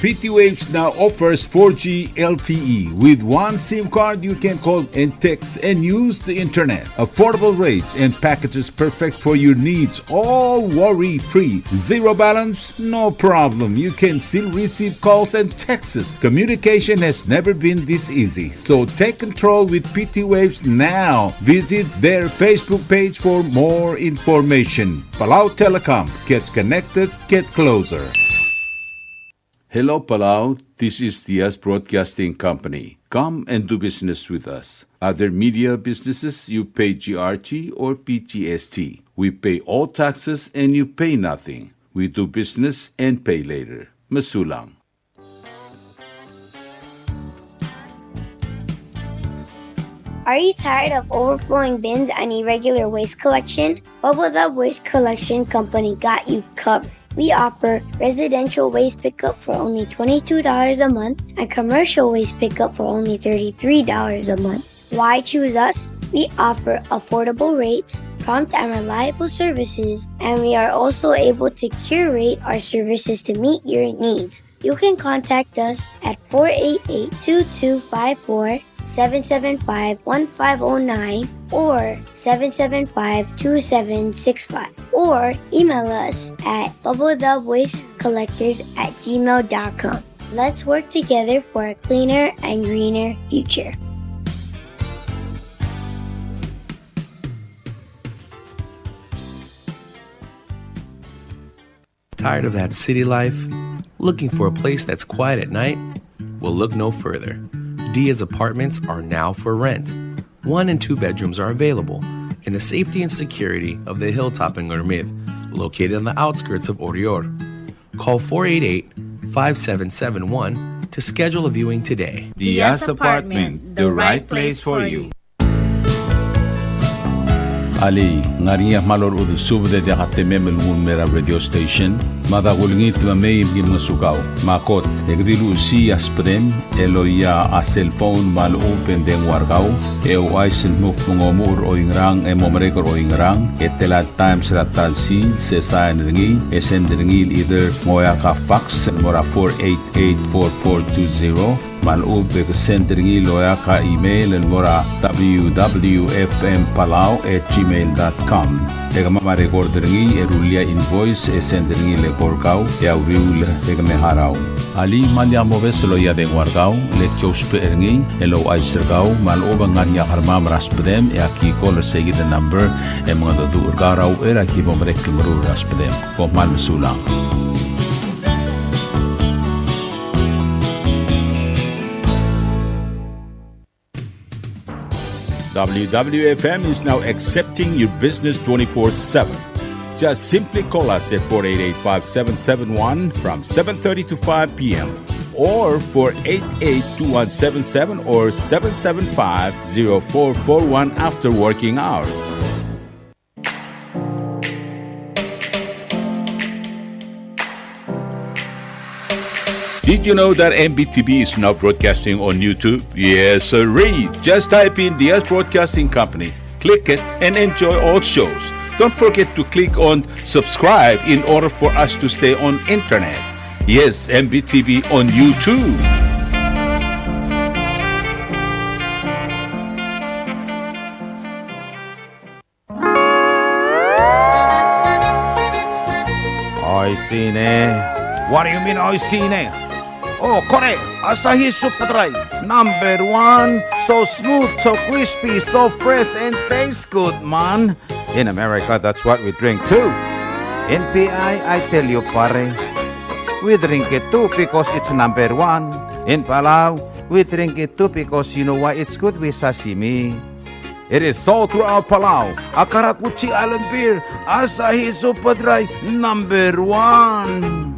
Pretty Waves now offers four G L T E. With one SIM card, you can call and text and use the internet. Affordable rates and packages perfect for your needs, all worry-free. Zero balance? No problem. You can still receive calls and texts. Communication has never been this easy. So take control with Pretty Waves now. Visit their Facebook page for more information. Palau Telecom. Get connected. Get closer. Hello, Palau. This is Diaz Broadcasting Company. Come and do business with us. Other media businesses, you pay G R T or P G S T. We pay all taxes and you pay nothing. We do business and pay later. Mesulang. Are you tired of overflowing bins and irregular waste collection? Bubble Dub Waste Collection Company got you covered. We offer residential waste pickup for only twenty-two dollars a month and commercial waste pickup for only thirty-three dollars a month. Why choose us? We offer affordable rates, prompt and reliable services, and we are also able to curate our services to meet your needs. You can contact us at four eight eight, two two five four, seven seven five, one five oh nine, or seven seven five, two seven six five, or email us at bubble dub waste collectors at gmail dot com. Let's work together for a cleaner and greener future. Tired of that city life? Looking for a place that's quiet at night? Well, look no further. Diaz Apartments are now for rent. One and two bedrooms are available in the safety and security of the hilltop in Ngermid, located on the outskirts of Oreor. Call four eight eight, five seven seven one to schedule a viewing today. Diaz Apartment, the right place for you. Alii, ng ngar er ngii a kmal orechudel el subed e diak a temem el nguu el mei er a radio station? Mada kulengit me mei me ki ngosukau. Me a kot, e ke di luchesii a subedem el oia a cell phone me a lechub e ng dengua er kau, e ouchais el dmu kmo ng omuchel er oingerang e mo merek er oingerang, e tela el times er a ta el sils, e sain er ngii, e send er ngii el either ng oeak a fax el mo er a four eight eight four four two zero, me a lechub e ke send er ngii el oeak a email el mo er a W W F M Palau at gmail dot com. E kemam a record er ngii e rullii a invoice e send er ngii el eko er kau e a uriul e ke me harau. Alii, me lak mobes el oia dengua er kau, le ki ousbech er ngii el ouchais er kau me a lechub e ng ngar er ngii a kermam er a subedem e aki call er seikid el number e mengedecheduch er kau er a uchei er a ki bo merek el meruul er a subedem. Kom kmal mesulang. W W F M is now accepting your business twenty-four seven. Just simply call us at four eight eight, five seven seven one from seven thirty to five P M, or four eight eight, two one seven seven or seven seven five, zero four four one after working hours. Did you know that M B T V is now broadcasting on YouTube? Yes, sirree. Just type in Diaz Broadcasting Company, click it, and enjoy all shows. Don't forget to click on subscribe in order for us to stay on internet. Yes, M B T V on YouTube. Oishii ne. What do you mean, oishii ne? Oh, kore, Asahi Super Dry, number one. So smooth, so crispy, so fresh, and tastes good, man. In America, that's what we drink too. In P I, I tell you, pare, we drink it too because it's number one. In Palau, we drink it too because you know why? It's good with sashimi. It is sold throughout Palau. A karakuchi island beer, Asahi Super Dry, number one.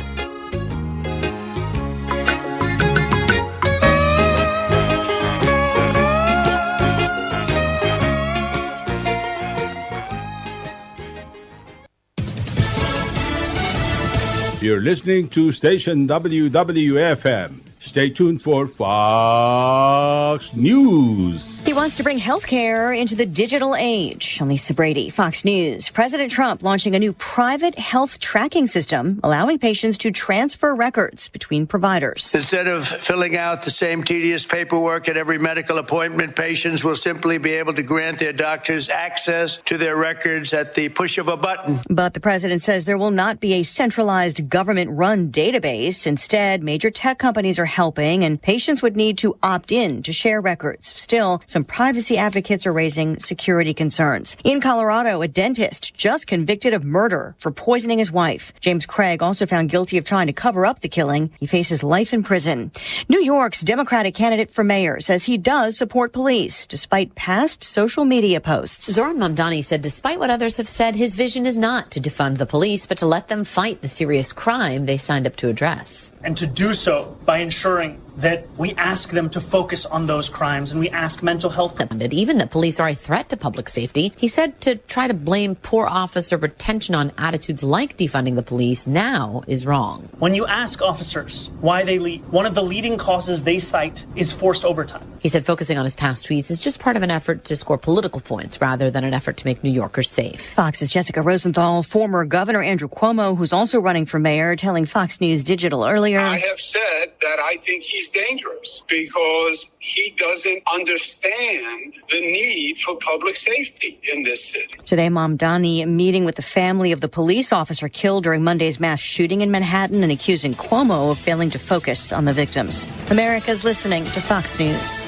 You're listening to station W W F M. Stay tuned for Fox News. He wants to bring healthcare into the digital age. I'm Lisa Brady, Fox News. President Trump launching a new private health tracking system, allowing patients to transfer records between providers. Instead of filling out the same tedious paperwork at every medical appointment, patients will simply be able to grant their doctors access to their records at the push of a button. But the president says there will not be a centralized government-run database. Instead, major tech companies are helping, and patients would need to opt in to share records. Still, some privacy advocates are raising security concerns. In Colorado, a dentist just convicted of murder for poisoning his wife. James Craig, also found guilty of trying to cover up the killing. He faces life in prison. New York's Democratic candidate for mayor says he does support police, despite past social media posts. Zohran Mamdani said despite what others have said, his vision is not to defund the police, but to let them fight the serious crime they signed up to address. And to do so by ensuring ensuring that we ask them to focus on those crimes and we ask mental health. And even that police are a threat to public safety. He said to try to blame poor officer retention on attitudes like defunding the police now is wrong. When you ask officers why they leave, one of the leading causes they cite is forced overtime. He said focusing on his past tweets is just part of an effort to score political points rather than an effort to make New Yorkers safe. Fox's Jessica Rosenthal, former Governor Andrew Cuomo, who's also running for mayor, telling Fox News Digital earlier. I have said that I think he's dangerous because he doesn't understand the need for public safety in this city. Today, Mamdani meeting with the family of the police officer killed during Monday's mass shooting in Manhattan and accusing Cuomo of failing to focus on the victims. America's listening to Fox News.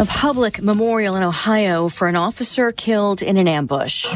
A public memorial in Ohio for an officer killed in an ambush.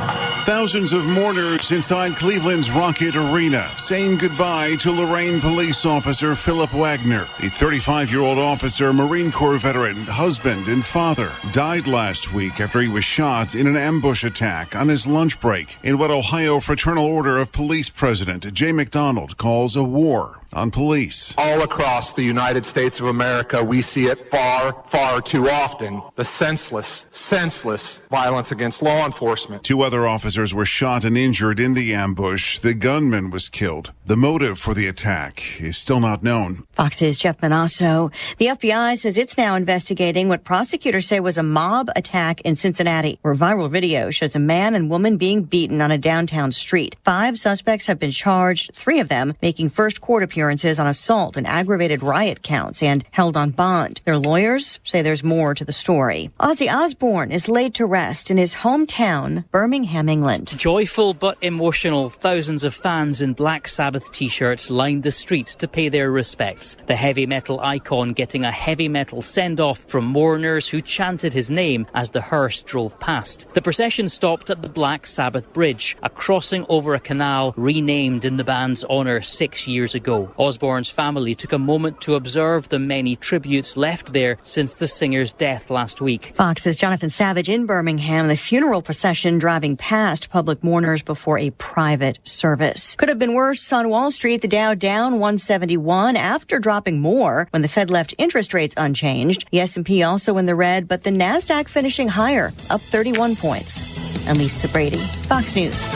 Thousands of mourners inside Cleveland's Rocket Arena saying goodbye to Lorain police officer Philip Wagner. The thirty-five-year-old officer, Marine Corps veteran, husband, and father died last week after he was shot in an ambush attack on his lunch break in what Ohio Fraternal Order of Police President Jay McDonald calls a war on police. All across the United States of America, we see it far, far too often, the senseless, senseless violence against law enforcement. Two other officers were shot and injured in the ambush. The gunman was killed. The motive for the attack is still not known. Fox's Jeff Monosso. The F B I says it's now investigating what prosecutors say was a mob attack in Cincinnati, where viral video shows a man and woman being beaten on a downtown street. Five suspects have been charged, three of them making first court appearances on assault and aggravated riot counts and held on bond. Their lawyers say there's more to the story. Ozzy Osbourne is laid to rest in his hometown, Birmingham, England. Joyful but emotional, thousands of fans in Black Sabbath T-shirts lined the streets to pay their respects. The heavy metal icon getting a heavy metal send-off from mourners who chanted his name as the hearse drove past. The procession stopped at the Black Sabbath Bridge, a crossing over a canal renamed in the band's honour six years ago. Osbourne's family took a moment to observe the many tributes left there since the singer's death last week. Fox's Jonathan Savage in Birmingham. The funeral procession driving past public mourners before a private service. Could have been worse on Wall Street. The Dow down one seventy-one after dropping more when the Fed left interest rates unchanged. The S and P also in the red, but the Nasdaq finishing higher, up thirty-one points. I'm Lisa Brady, Fox News.